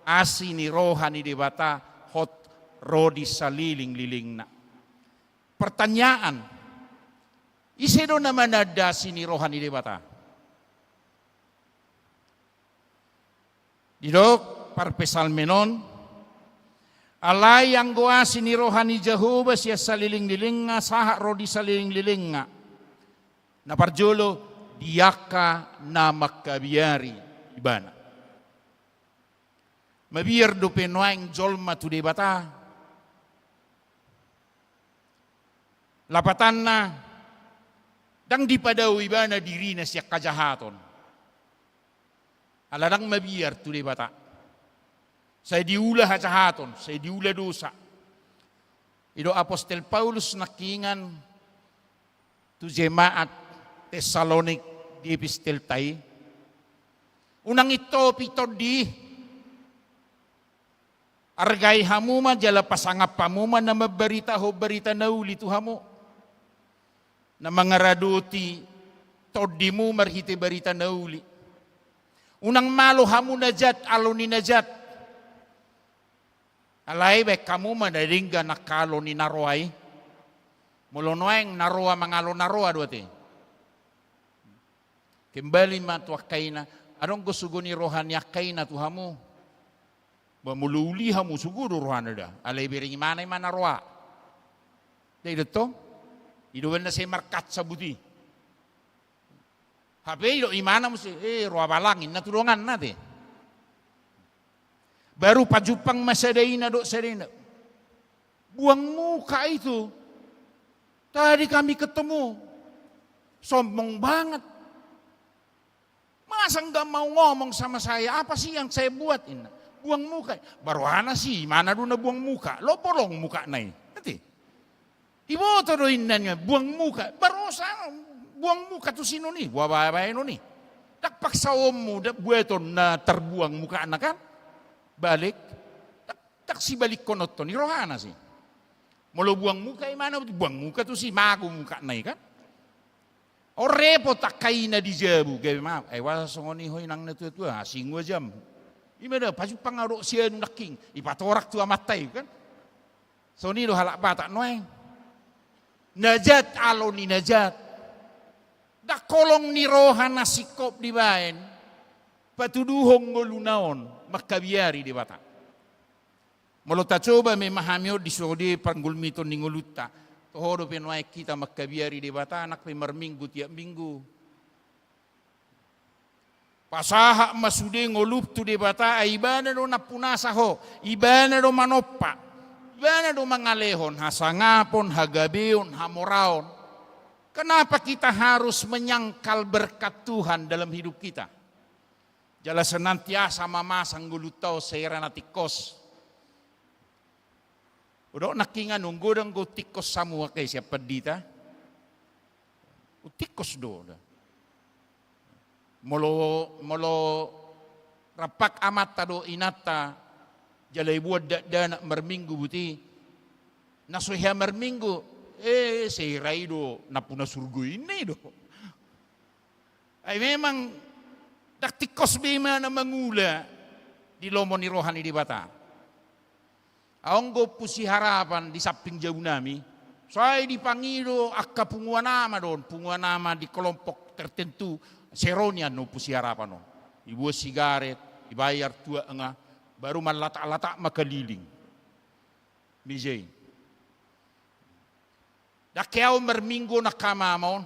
asi ni roha ni Debata hot ro di salelenglelengna. Pertanyaan, ise do na mananda asi ni roha ni Debata? Didok parpsalmen on, alai anggo asi ni roha ni Jahowa sian salelenglelengna, sahat ro di salelenglelengna. Na parjolo, di angka na mangkabiari ibana. Mabiar dope nuaeng jolma tu Debata? Lapatanna, ndang dipadao ibana dirina sian hajahaton. Ala ndang mabiar tu Debata. Sai diula hajahaton, sai diula dosa. Didok apostel Paulus nangkiningan tu jemaat Tesalonik di epistelta i. Unang intopi tondi. Argai hamu ma jala pasangap hamu ma na mambaritahon barita na uli tu hamu, na mangaradoti tondimu marhite barita na uli. Unang malo hamu na jat alo ni na jat. Alai baen hamu ma na denggan angka alo ni na roa i. Molo nuaeng na roa mangalo na roa do ate. Kembali ma tu angka ina, adong do sogo ni roha ni angka ina tu hamu? Ba molo uli hamu sogo do rohana da, alai bereng imana imana roa. Da i do tong? I do baen na sai markaca buti. Hape i do imana muse, eh, roa balang inna tu donganna te. Baru pajumpang ma sada ina dohot sada ina. Buang muka itu. Tadi kami ketemu. Sombong banget. Masa nggak mau ngomong sama saya? Apa sih yang saya buat? Inna. Buang muka. Ba rohana si imana do na buang muka. Lopo long mukana i. Nanti. Iboto do inna ninna buang muka. Ba rohana buang muka tusi non i. Buang bae bae non i. Ndang paksaonmu da buaton na tarbuang mukana kan. Balik. Ndang, ndang sibalikkon on i rohana si. Molo buang muka imana, buang muka tusi, mago mukana i kan. On repot angka ina di jabu, gabe ma, ai boasa songon i ho inang na tua-tua, asing ua jam. Ima da, pajumpang au dohot si anu nangkin, ipatorak tu amanta i kan. Songon i do halak Batak nuaeng. Na jat alo ni na jat. Ndang holong ni roha na singkop dibaen patuduhon ngoluna on mangkabiari Debata. Molo tacoba memahami on di sude panggulmiton ni ngolunta, toho dope nuaeng hita mangkabiari Debata nang pe marminggu tiap minggu. Pasahat ma sude ngolum tu Debata, ai ibana do nampunasa ho, ibana do manompa, ibana do mangalehon hasangapon, hagabeon, hamoraon. Kenapa kita harus menyangkal berkat Tuhan dalam hidup kita? Jala senantiasa mamasa ngolunta on sai hira na tingkos. Hudok nangkin, nunga do anggo tingkos hamu angka sian pandita. Tingkos do da. Molo, molo rampak amanta dohot inanta jala ibuat dakdanak marminggu buti. Na so hea marminggu, eh, sai hira i do nampuna surgo i ninna i do. Ai memang ndang tingkos be imana mangula di lomo ni roha ni Debata. Adong do Ompu Si Harapan di samping jabunami, sai dipangido angka punguan ama do on, punguan ama di kelompok tertentu, sai ro nian Ompu Si Harapan on. Ibuat sigaret, ibayar tu anga, baru mallatak-latak ma kaliling. Meja i. Ndang hea on marminggu on angka ama-ama on.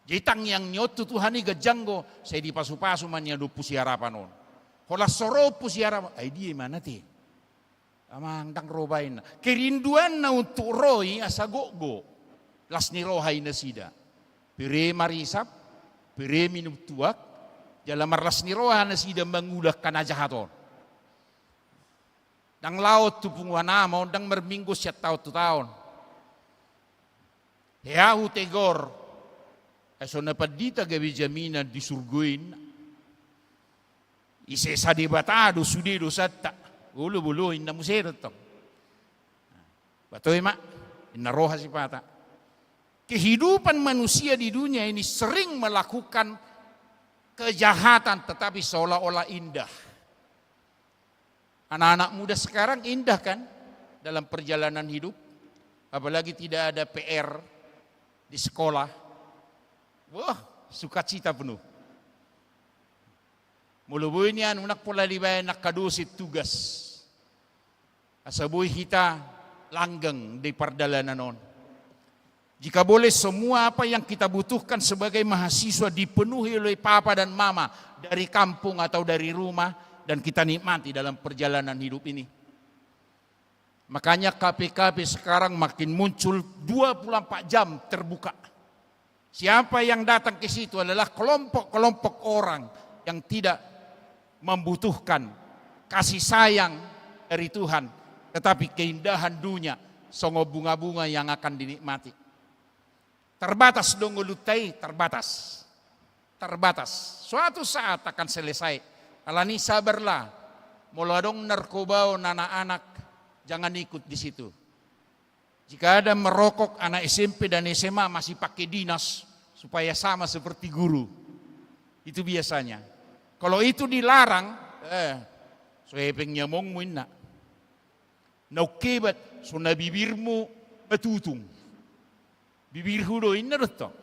Jadi tangiang ni on tu Tuhan i ganjang do, sai dipasu-pasu ma nian Ompu Si Harapan on. Holan so ro Ompu Si Harapan, ai dia imana te? Amang, ndang ro baenna. Kerinduanna untuk ro i asa gok do. Las ni roha i nasida. Bere marisap, bere minum tuak, jala marlas ni roha nasida mangula angka na jahat on. Ndang laho tu punguan ama on, ndang marminggu sian taon tu taon. Hea hutegor, ai so na pandita gabe jaminan di surgo i. Isesa Debata do sude dosanta. Olo, bolo, inna muse do tong. Ba toe ma, inna roha sipata. Kehidupan manusia di dunia ini sering melakukan kejahatan, tetapi seolah-olah indah. Anak-anak muda sekarang indah kan dalam perjalanan hidup, apalagi tidak ada P R di sekolah. Wah, sukacita penuh. Molo boi nian, unang pola dibaen angka dosen tugas. Asa boi hita langgeng di pardalanan on. Jika boleh, semua apa yang kita butuhkan sebagai mahasiswa dipenuhi oleh papa dan mama dari kampung atau dari rumah, dan kita nikmati dalam perjalanan hidup ini. Makanya kafe-kafe sekarang makin muncul dua puluh empat jam terbuka. Siapa yang datang ke situ adalah kelompok-kelompok orang yang tidak membutuhkan kasih sayang dari Tuhan, tetapi keindahan dunia, songon bunga-bunga yang akan dinikmati. Terbatas do ngolunta i, terbatas. Terbatas. Suatu saat akan selesai. Alani sabarlah. Molo adong narkoba on anak-anak, jangan ikut di situ. Jika ada merokok anak S M P dan S M A masih pakai dinas supaya sama seperti guru. Itu biasanya. Kalau itu dilarang, eh, so hepeng ni amongmu inna. Naung hebat, so na bibirmu matutung. Bibirhu do inna do tong.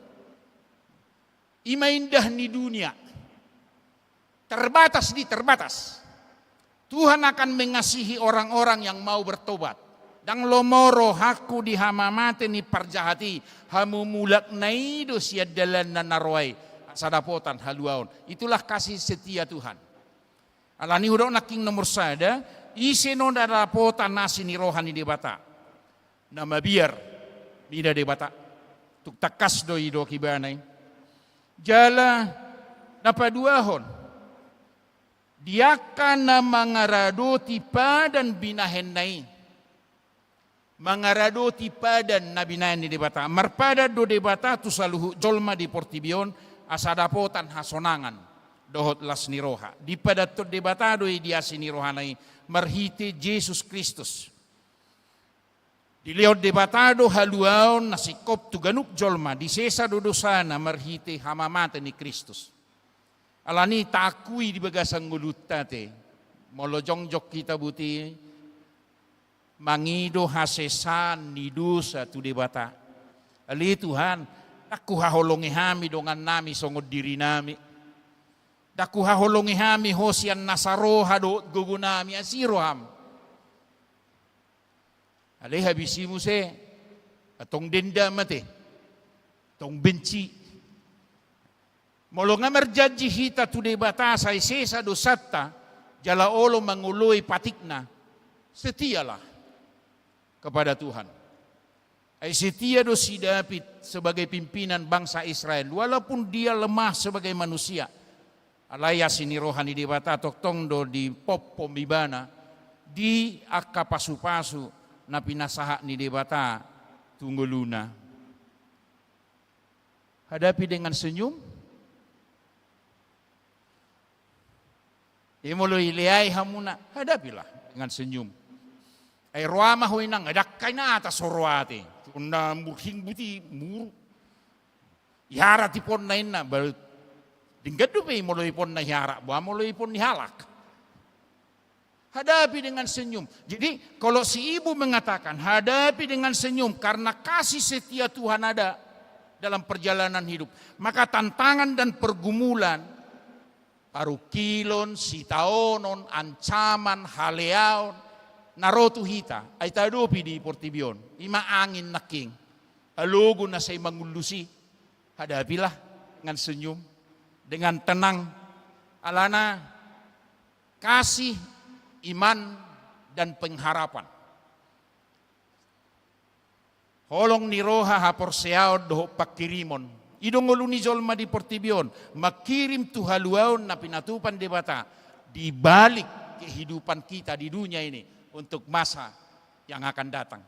I ma indah ni dunia. Terbatas di terbatas. Tuhan akan mengasihi orang-orang yang mau bertobat. Ndang lomo rohangku di hamamate ni parjahat i, hamu mulakna i do sian dalanna na roa i, asa dapotan haluaon. Itulah kasih setia Tuhan. Alani hudok nangkin nomor sada, ise do na dapotan asi ni roha ni Debata. Na mabiar mida Debata. Tung tangkas do didok ibana i. Jala na paduahon, di angka na mangaradoti padan binahenna i. Mangaradoti padan na binahen ni Debata. Marpadan do Debata tu saluhut jolma di portibi on, asa dapotan hasonangan dohot las ni roha. Dipadanhon Debata do i di asi ni rohana i marhite Jesus Kristus. Dilehon Debata do haluaon na singkop tu ganup jolma, disesa do dosana marhite hamamate ni Kristus. Alani i taakui di bagasan ngolunta ate, molo jongjong hita boti mangido hasesaan ni dosa tu Debata. Ale Tuhan, ndang huhaholongi hami dongannami songon dirinami. Ndang huhaholongi hami ho sian nasa roha dohot gogonami, asi roham. Ale habisi muse, antong dendam ate, antong benci. Molo nga marjanji hita tu Debata sai sesa dosanta, jala olo mangoloi patikna, setialah kepada Tuhan. Ai setia do si Daud sebagai pimpinan bangsa Israel, walaupun dia lemah sebagai manusia. Alai asi ni roha ni Debata tongtong do dipompom ibana di angka pasupasu na pinasahat ni Debata tu ngoluna. Hadapi dengan senyum. Jadi molo dileai hamuna, hadapilah dengan senyum. Ai roa ma ho inang, dangka i na atas ho roa ate. Tung na murhing boti muru. Diharat iponna inna, baru denggan dope i molo iponna diharat, boha molo ipon ni halak. Hadapi dengan senyum. Jadi kalau si ibu mengatakan hadapi dengan senyum karena kasih setia Tuhan ada dalam perjalanan hidup, maka tantangan dan pergumulan, parungkilon, sitaonon, ancaman, haleaon na ro tu hita, ai taadopi di portibi on, i ma angin nangkin, alogo na sai mangullusi, hadapilah dengan senyum, dengan tenang, alana kasih, iman, dan pengharapan. Holong ni roha, haporseaon dohot pangkirimon. I do ngolu ni jolma di portibi on, mangkirim tu haluaon na pinatupa Debata di balik kehidupan kita di dunia ini untuk masa yang akan datang.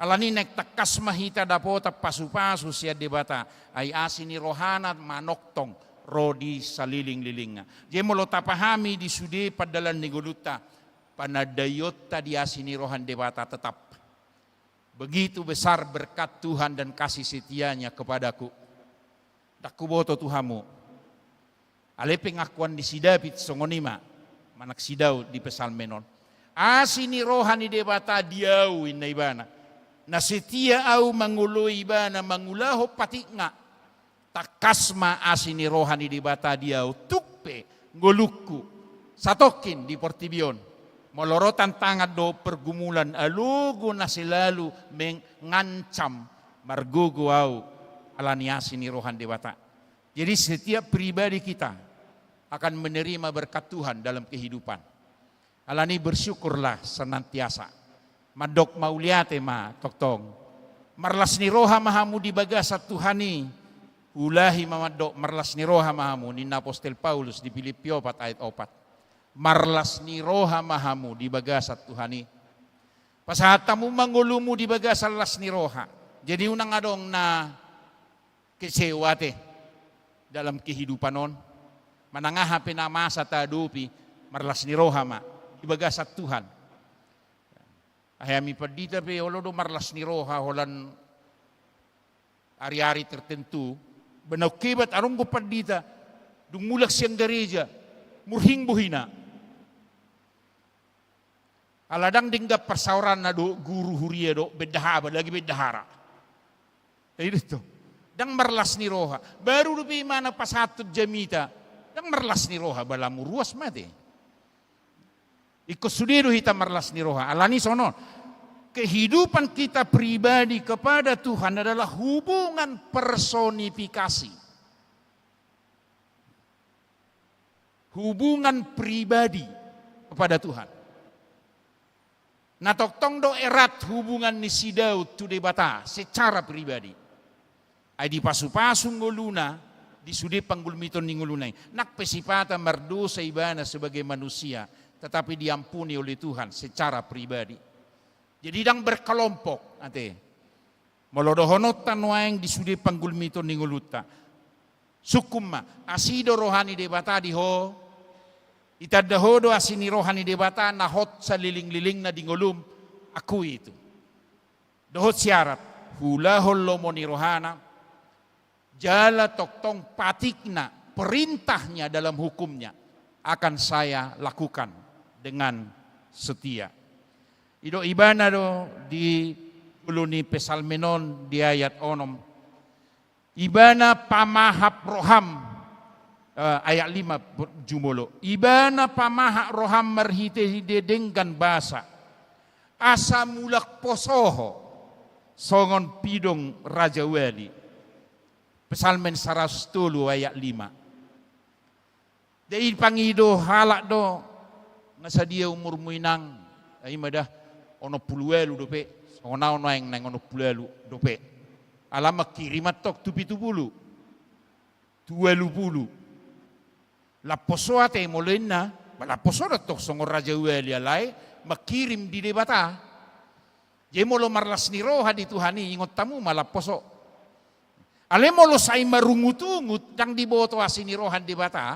Alani i naeng tangkas ma hita dapotan pasupasu sian Debata, ai asi ni rohana manongtong ro di salelenglelengna. Jadi molo tapahami di sude pandalan ni ngolunta, panandaionta di asi ni roha ni Debata tetap. Begitu besar berkat Tuhan dan kasih setia-Nya kepadaku. Ndang huboto tu hamu. Alai pengakuan ni si Daud songon i ma, manang si Daud di Psalmen on. Asi ni roha ni Debata di ahu, inna ibana. Na setia ahu mangoloi ibana mangulahon patikna. Tangkas ma asi ni roha ni Debata di ahu tung pe ngolungku satongkin di portibi on. Molo ro tantangan dohot pergumulan alogo na selalu mengancam, margogo ahu alani asi ni roha ni Debata. Jadi setiap pribadi kita akan menerima berkat Tuhan dalam kehidupan. Alani i bersyukurlah senantiasa. Mandok mauliate ma tongtong. Marlas ni roha ma hamu di bagasan Tuhan i. Huulahi ma mandok marlas ni roha ma hamu, ninna apostel Paulus di Pilippi opat ayat opat. Marlas ni roha ma hamu di bagasan Tuhan i. Pasahat hamu ma ngolumu di bagasan las ni roha. Jadi unang adong na kecewa ate dalam kehidupan on. Manang aha pe na masa taadopi, marlas ni roha ma. di bagasan Tuhan. Ai hami pandita pe olo do marlas ni roha holan ari-ari tertentu, ba naung hebat adong do pandita, dung mulak sian gareja, murhing bohina. Ala ndang denggan parsaoranna dohot guru huria dohot bendahara, apalagi bendahara. Ai do. Ndang marlas ni roha. Baru dope imana pasahathon jamita. Ndang marlas ni roha, ba lam uruas ma ate. Ingkon sude do hita marlas ni roha. Alani songon on. Kehidupan kita pribadi kepada Tuhan adalah hubungan personifikasi. Hubungan pribadi kepada Tuhan. Na tongtong do erat hubungan ni si Daud tu Debata secara pribadi. Ai dipasu-pasu ngoluna di sude panggulmiton ni ngoluna i. Nang pe sipata mardosa ibana sebagai manusia, tetapi diampuni oleh Tuhan secara pribadi. Jadi ndang berkelompok ate. Molo dohononta nuaeng di sude panggulmiton ni ngolunta. Sungkun ma, asi do roha ni Debata di ho, itanda ho do asi ni roha ni Debata na hot salelenglelengna di ngolum, akui itu. Dohot syarat, huulahon lomo ni rohana, jala tongtong patikna, perintahnya dalam hukumnya akan saya lakukan dengan setia. I do ibana do di jolo ni Psalmen on di ayat onom. Ibana pamahap roham, eh, ayat lima jumolo. Ibana pamahap roham marhite denggan basa. Asa mulak poso ho songon pidong rajawali. Psalmen saratus tolu ayat lima. Jadi pangido halak do, nga sadia umurmu inang, ai ima dah, onom pulu ualu dope, songon au nuaeng naeng onom pulu ualu dope. Ala mangkirim antong tu pitu pulu, tu ualu pulu. Lam poso ate molo inna, ba lam poso do antong songon rajawali alai mangkirim di Debata. Jadi molo marlas ni roha di Tuhan i, ingot hamu ma lam poso. Alai molo sai marungut-ungut, ndang diboto asi ni roha ni Debata,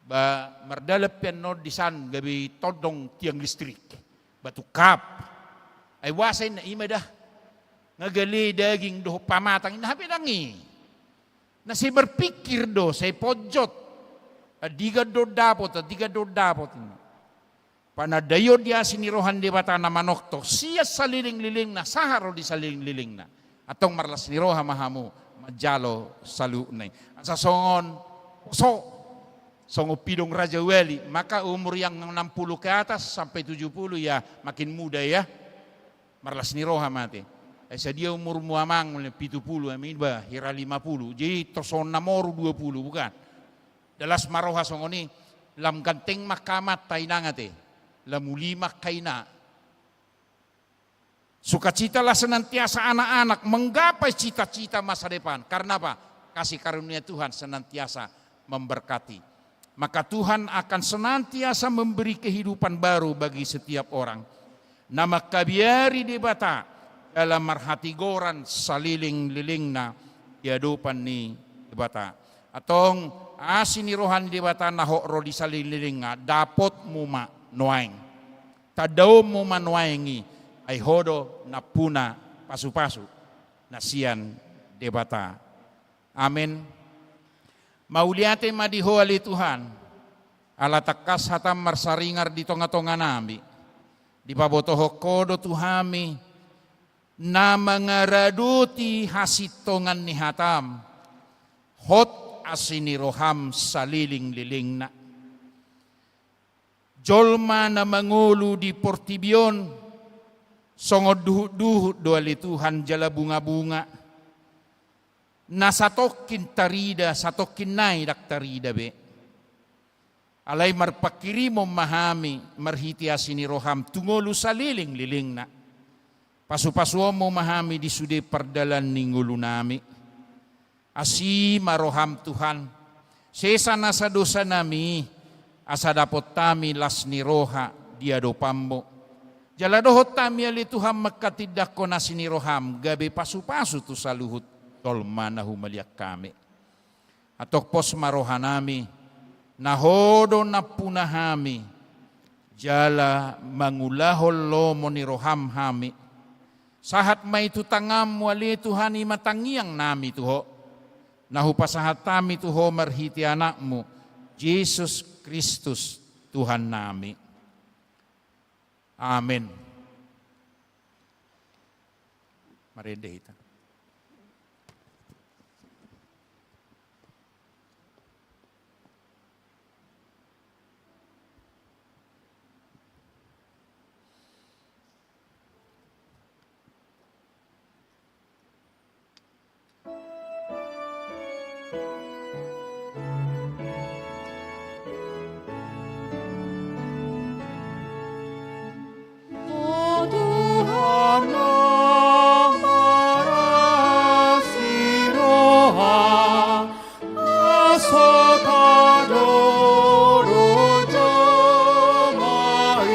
ba mardalan pe annon disan gabe tondong tiang listrik. Ba tungkap. Ai boasa inna, ima dah. Nga gale daging dohot pamatang inna, hape ndang i. Na sai marpingkir do, sai ponjot. Andigan do dapot, andigan do dapot inna. Panandaion di asi ni roha ni Debata na manongtong sian salelenglelengna sahat ro di salelenglelengna. Antong marlas ni roha ma hamu manjalo saluhutna i. Asa songon poso, songon pidong rajawali, maka umur yang enam puluh ke atas sampai tujuh puluh ya makin muda ya. Marlas ni roha ma ate. Ai sadia umurmu amang, pitu pulu, ami ba hira lima pulu. Jadi tosona moru dua pulu, bukan? Dalas ma roha songon i, lam ganteng ma angka amanta inang ate, lam uli ma angka ina. Sukacitalah senantiasa anak-anak menggapai cita-cita masa depan. Karena apa? Kasih karunia Tuhan senantiasa memberkati. Maka Tuhan akan senantiasa memberi kehidupan baru bagi setiap orang. Na mangkabiari Debata dalam marhatigoran salelenglelengna di adopan ni Debata. Antong asi ni roha ni Debata na hot ro di salelenglelengna, dapotmu ma nuaeng. Tandaonmu ma nuaeng i, ai ho do nampuna pasu-pasu na sian Debata. Amen. Mauliate ma di ho ale Tuhan, ala tangkas hatam marsaringar di tonga-tonga nami. Dipabotohon ho do tu hami, na mangaradoti hasintongan ni hatam, hot asi ni roham salelenglelengna. Jolma na mangolu di portibi on, songon duhut-duhut do ale Tuhan jala bunga-bunga. Na satongkin tarida, satongkin nai ndang tarida be. Alai marpangkirimon ma hami, marhite asi ni roham tu ngolu salelenglelengna. Pasu-pasuonmu ma hami di sude pardalan ni ngolunami. Asi ma roham Tuhan, sesa nasa dosanami, asa dapot hami las ni roha di adopanmu. Jala dohot hami ale Tuhan mangkatindangkon asi ni roham, gabe pasu-pasu tu saluhut jolma na humaliang hami. Antong pos ma rohanami, na ho do nampuna hami, jala mangulahon lomo ni roham hami. Sahat ma i tu tanganmu ale Tuhan i ma tangiangnami tu Ho, na hupasahat hami tu Ho marhite Anakmu, Jesus Kristus, Tuhannami. Amen. Marende hita. O Tuhan, marasi roha, asa tadok do jolma i,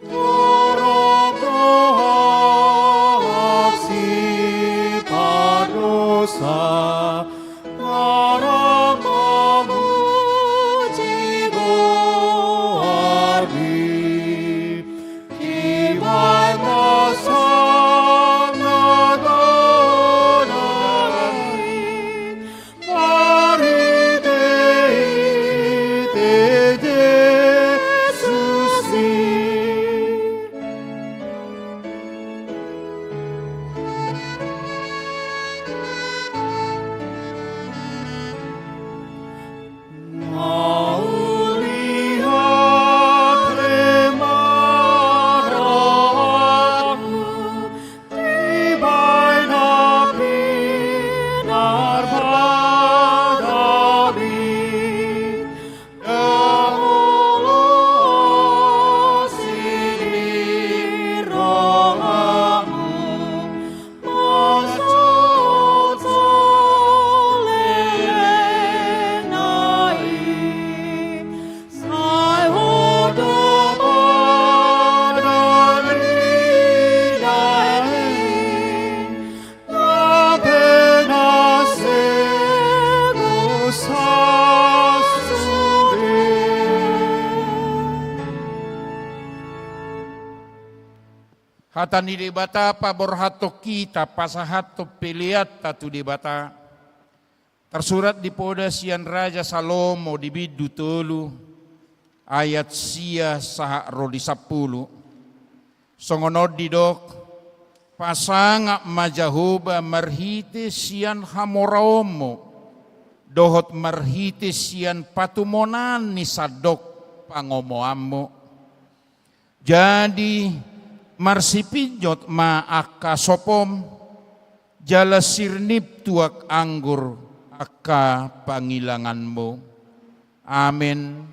torop do hami sipardosa, na rap mamuji goarmi. Ibana sangap na godang i, marhitehite Jesus i. Mauliate ma rohangku dibahen na pinarbahen hami. Hata ni Debata paborhathon hita pasahathon peleanta tu Debata. Tarsurat di poda sian Raja Salomo di bindu tolu, ayat sia sahat ro di sampulu. Songon on didok, pasangap ma Jahowa marhite sian hamoraonmu, dohot marhite sian patumonaan ni sandok pangomoanmu. Jadi marsipinjot ma angka sopom, jala sirnip tuak anggur angka pangilanganmu. Amen.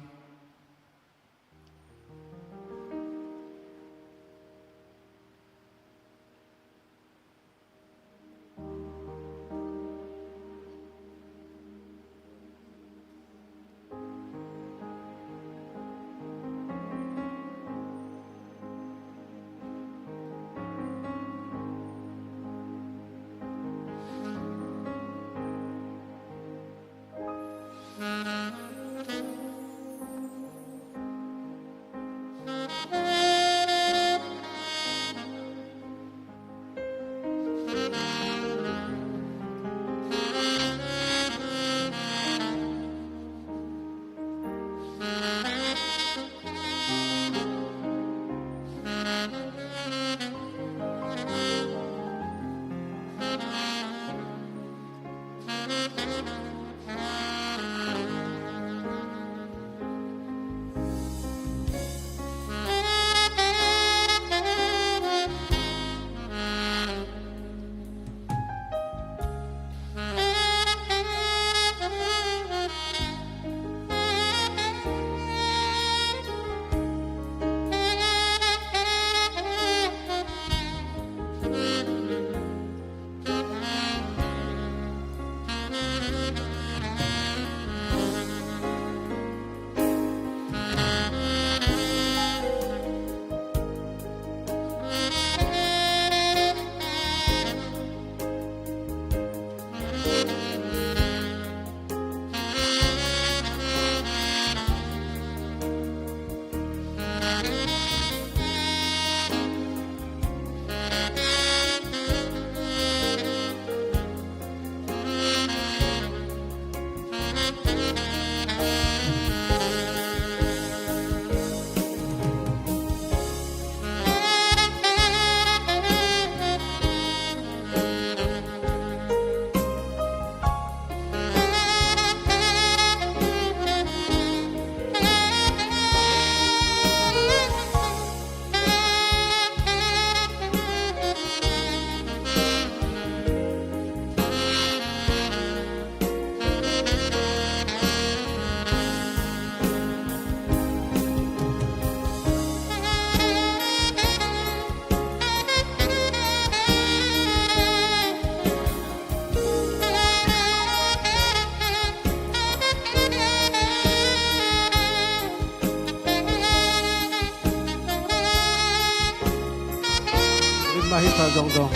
Jongjong.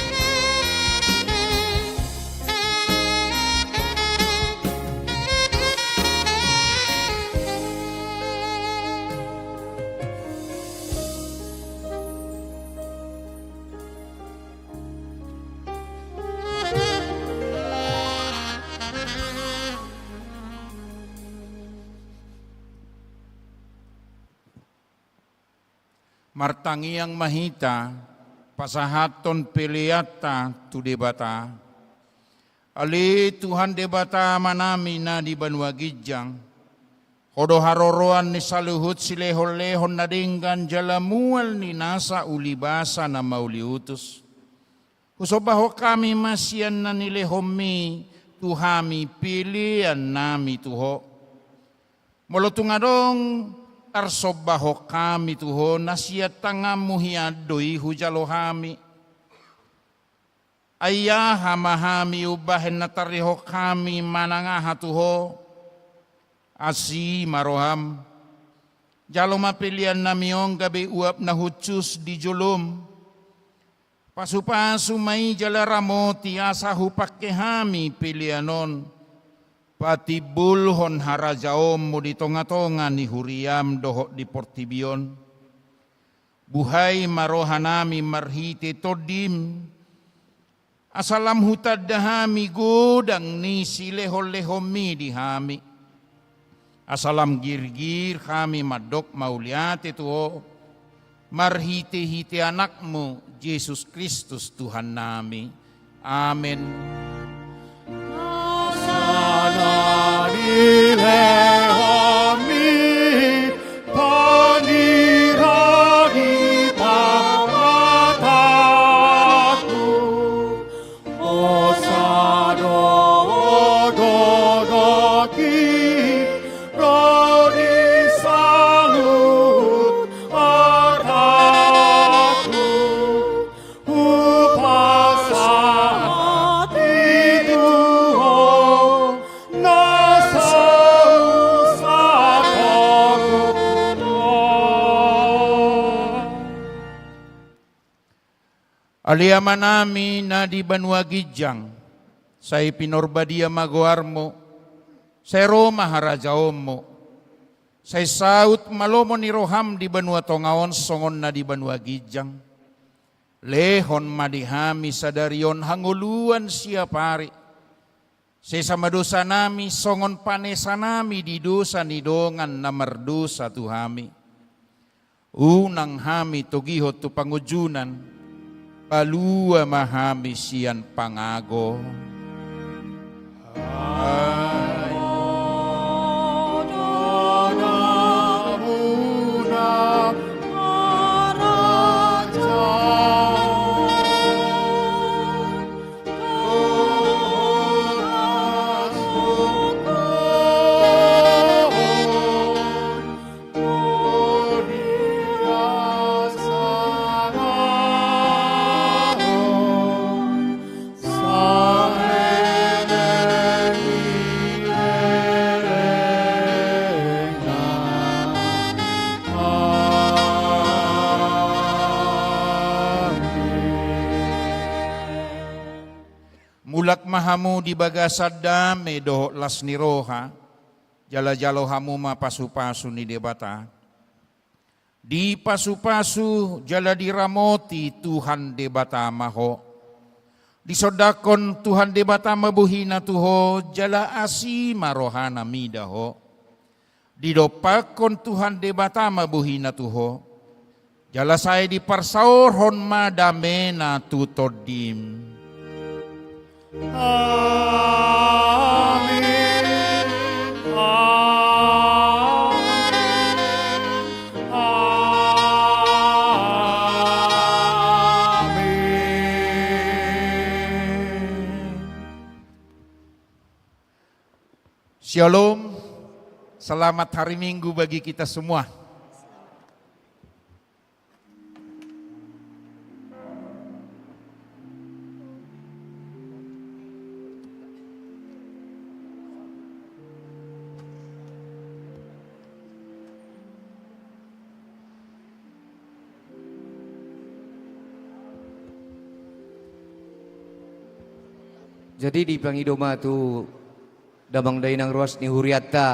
Martangiang ma hita, pasahathon peleanta tu Debata. Ale Tuhan Debata Amanami na di banua ginjang, Ho do haroroan ni saluhut silehonlehon na denggan jala mual ni nasa ulibasa na mauliutus. Husombahon hami ma sian na nilehonmi tu hami peleannami tu Ho. Molo tung adong tarsombahon hami tu Ho na sian tanganmu hian do i hujalo hami. Ai aha ma hami umbahen na tarihon hami manang aha tu Ho? Asi ma roham. Jalo ma peleannami on gabe uap na hushus di jolom. Pasupasu ma i jala ramoti asa hupangke hami pelean on patimbulhon harajaonmu di tongatonga ni huriam dohot di portibi on. Buhai ma rohanami marhite Tondim, asa lam hutanda hami godang ni silehonlehonmi di hami. Asa lam girgir hami mandok mauliate tu Ho, marhitehite Anakmu Jesus Kristus Tuhannami. Amen. Nasa na nilehonmi, tonira di pamatangku, hosa do dohoti ro di saluhut hatangku. Hupasahat i tu Ho na so husangapon. Ale Amanami na di banua ginjang, sai pinarbadia ma goarmu, sai ro ma harajaonmu, sai saut ma lomo ni roham di banua tonga on songon na di banua ginjang. Lehon ma di hami sadari on hangoluan siapari. Sesa ma dosanami songon panesanami di dosa ni dongan na mardosa tu hami. Unang hami togihon tu pangunjunan, palua ma hami sian pangago. Mulak ma hamu di bagasan dame dohot las ni roha, jala jalo hamu ma pasupasu ni Debata. Dipasupasu jala diramoti Tuhan Debata ma ho. Disondangkon Tuhan Debata ma bohina tu ho, jala asi ma rohana mida ho. Didompakkon Tuhan Debata ma bohina tu ho, jala sai diparsaorhon ma damena tu tondim. Amin. Amin. Amin. Syalom. Selamat hari Minggu bagi kita semua. Jadi dipangido ma tu damang dainang ruas ni hurianta.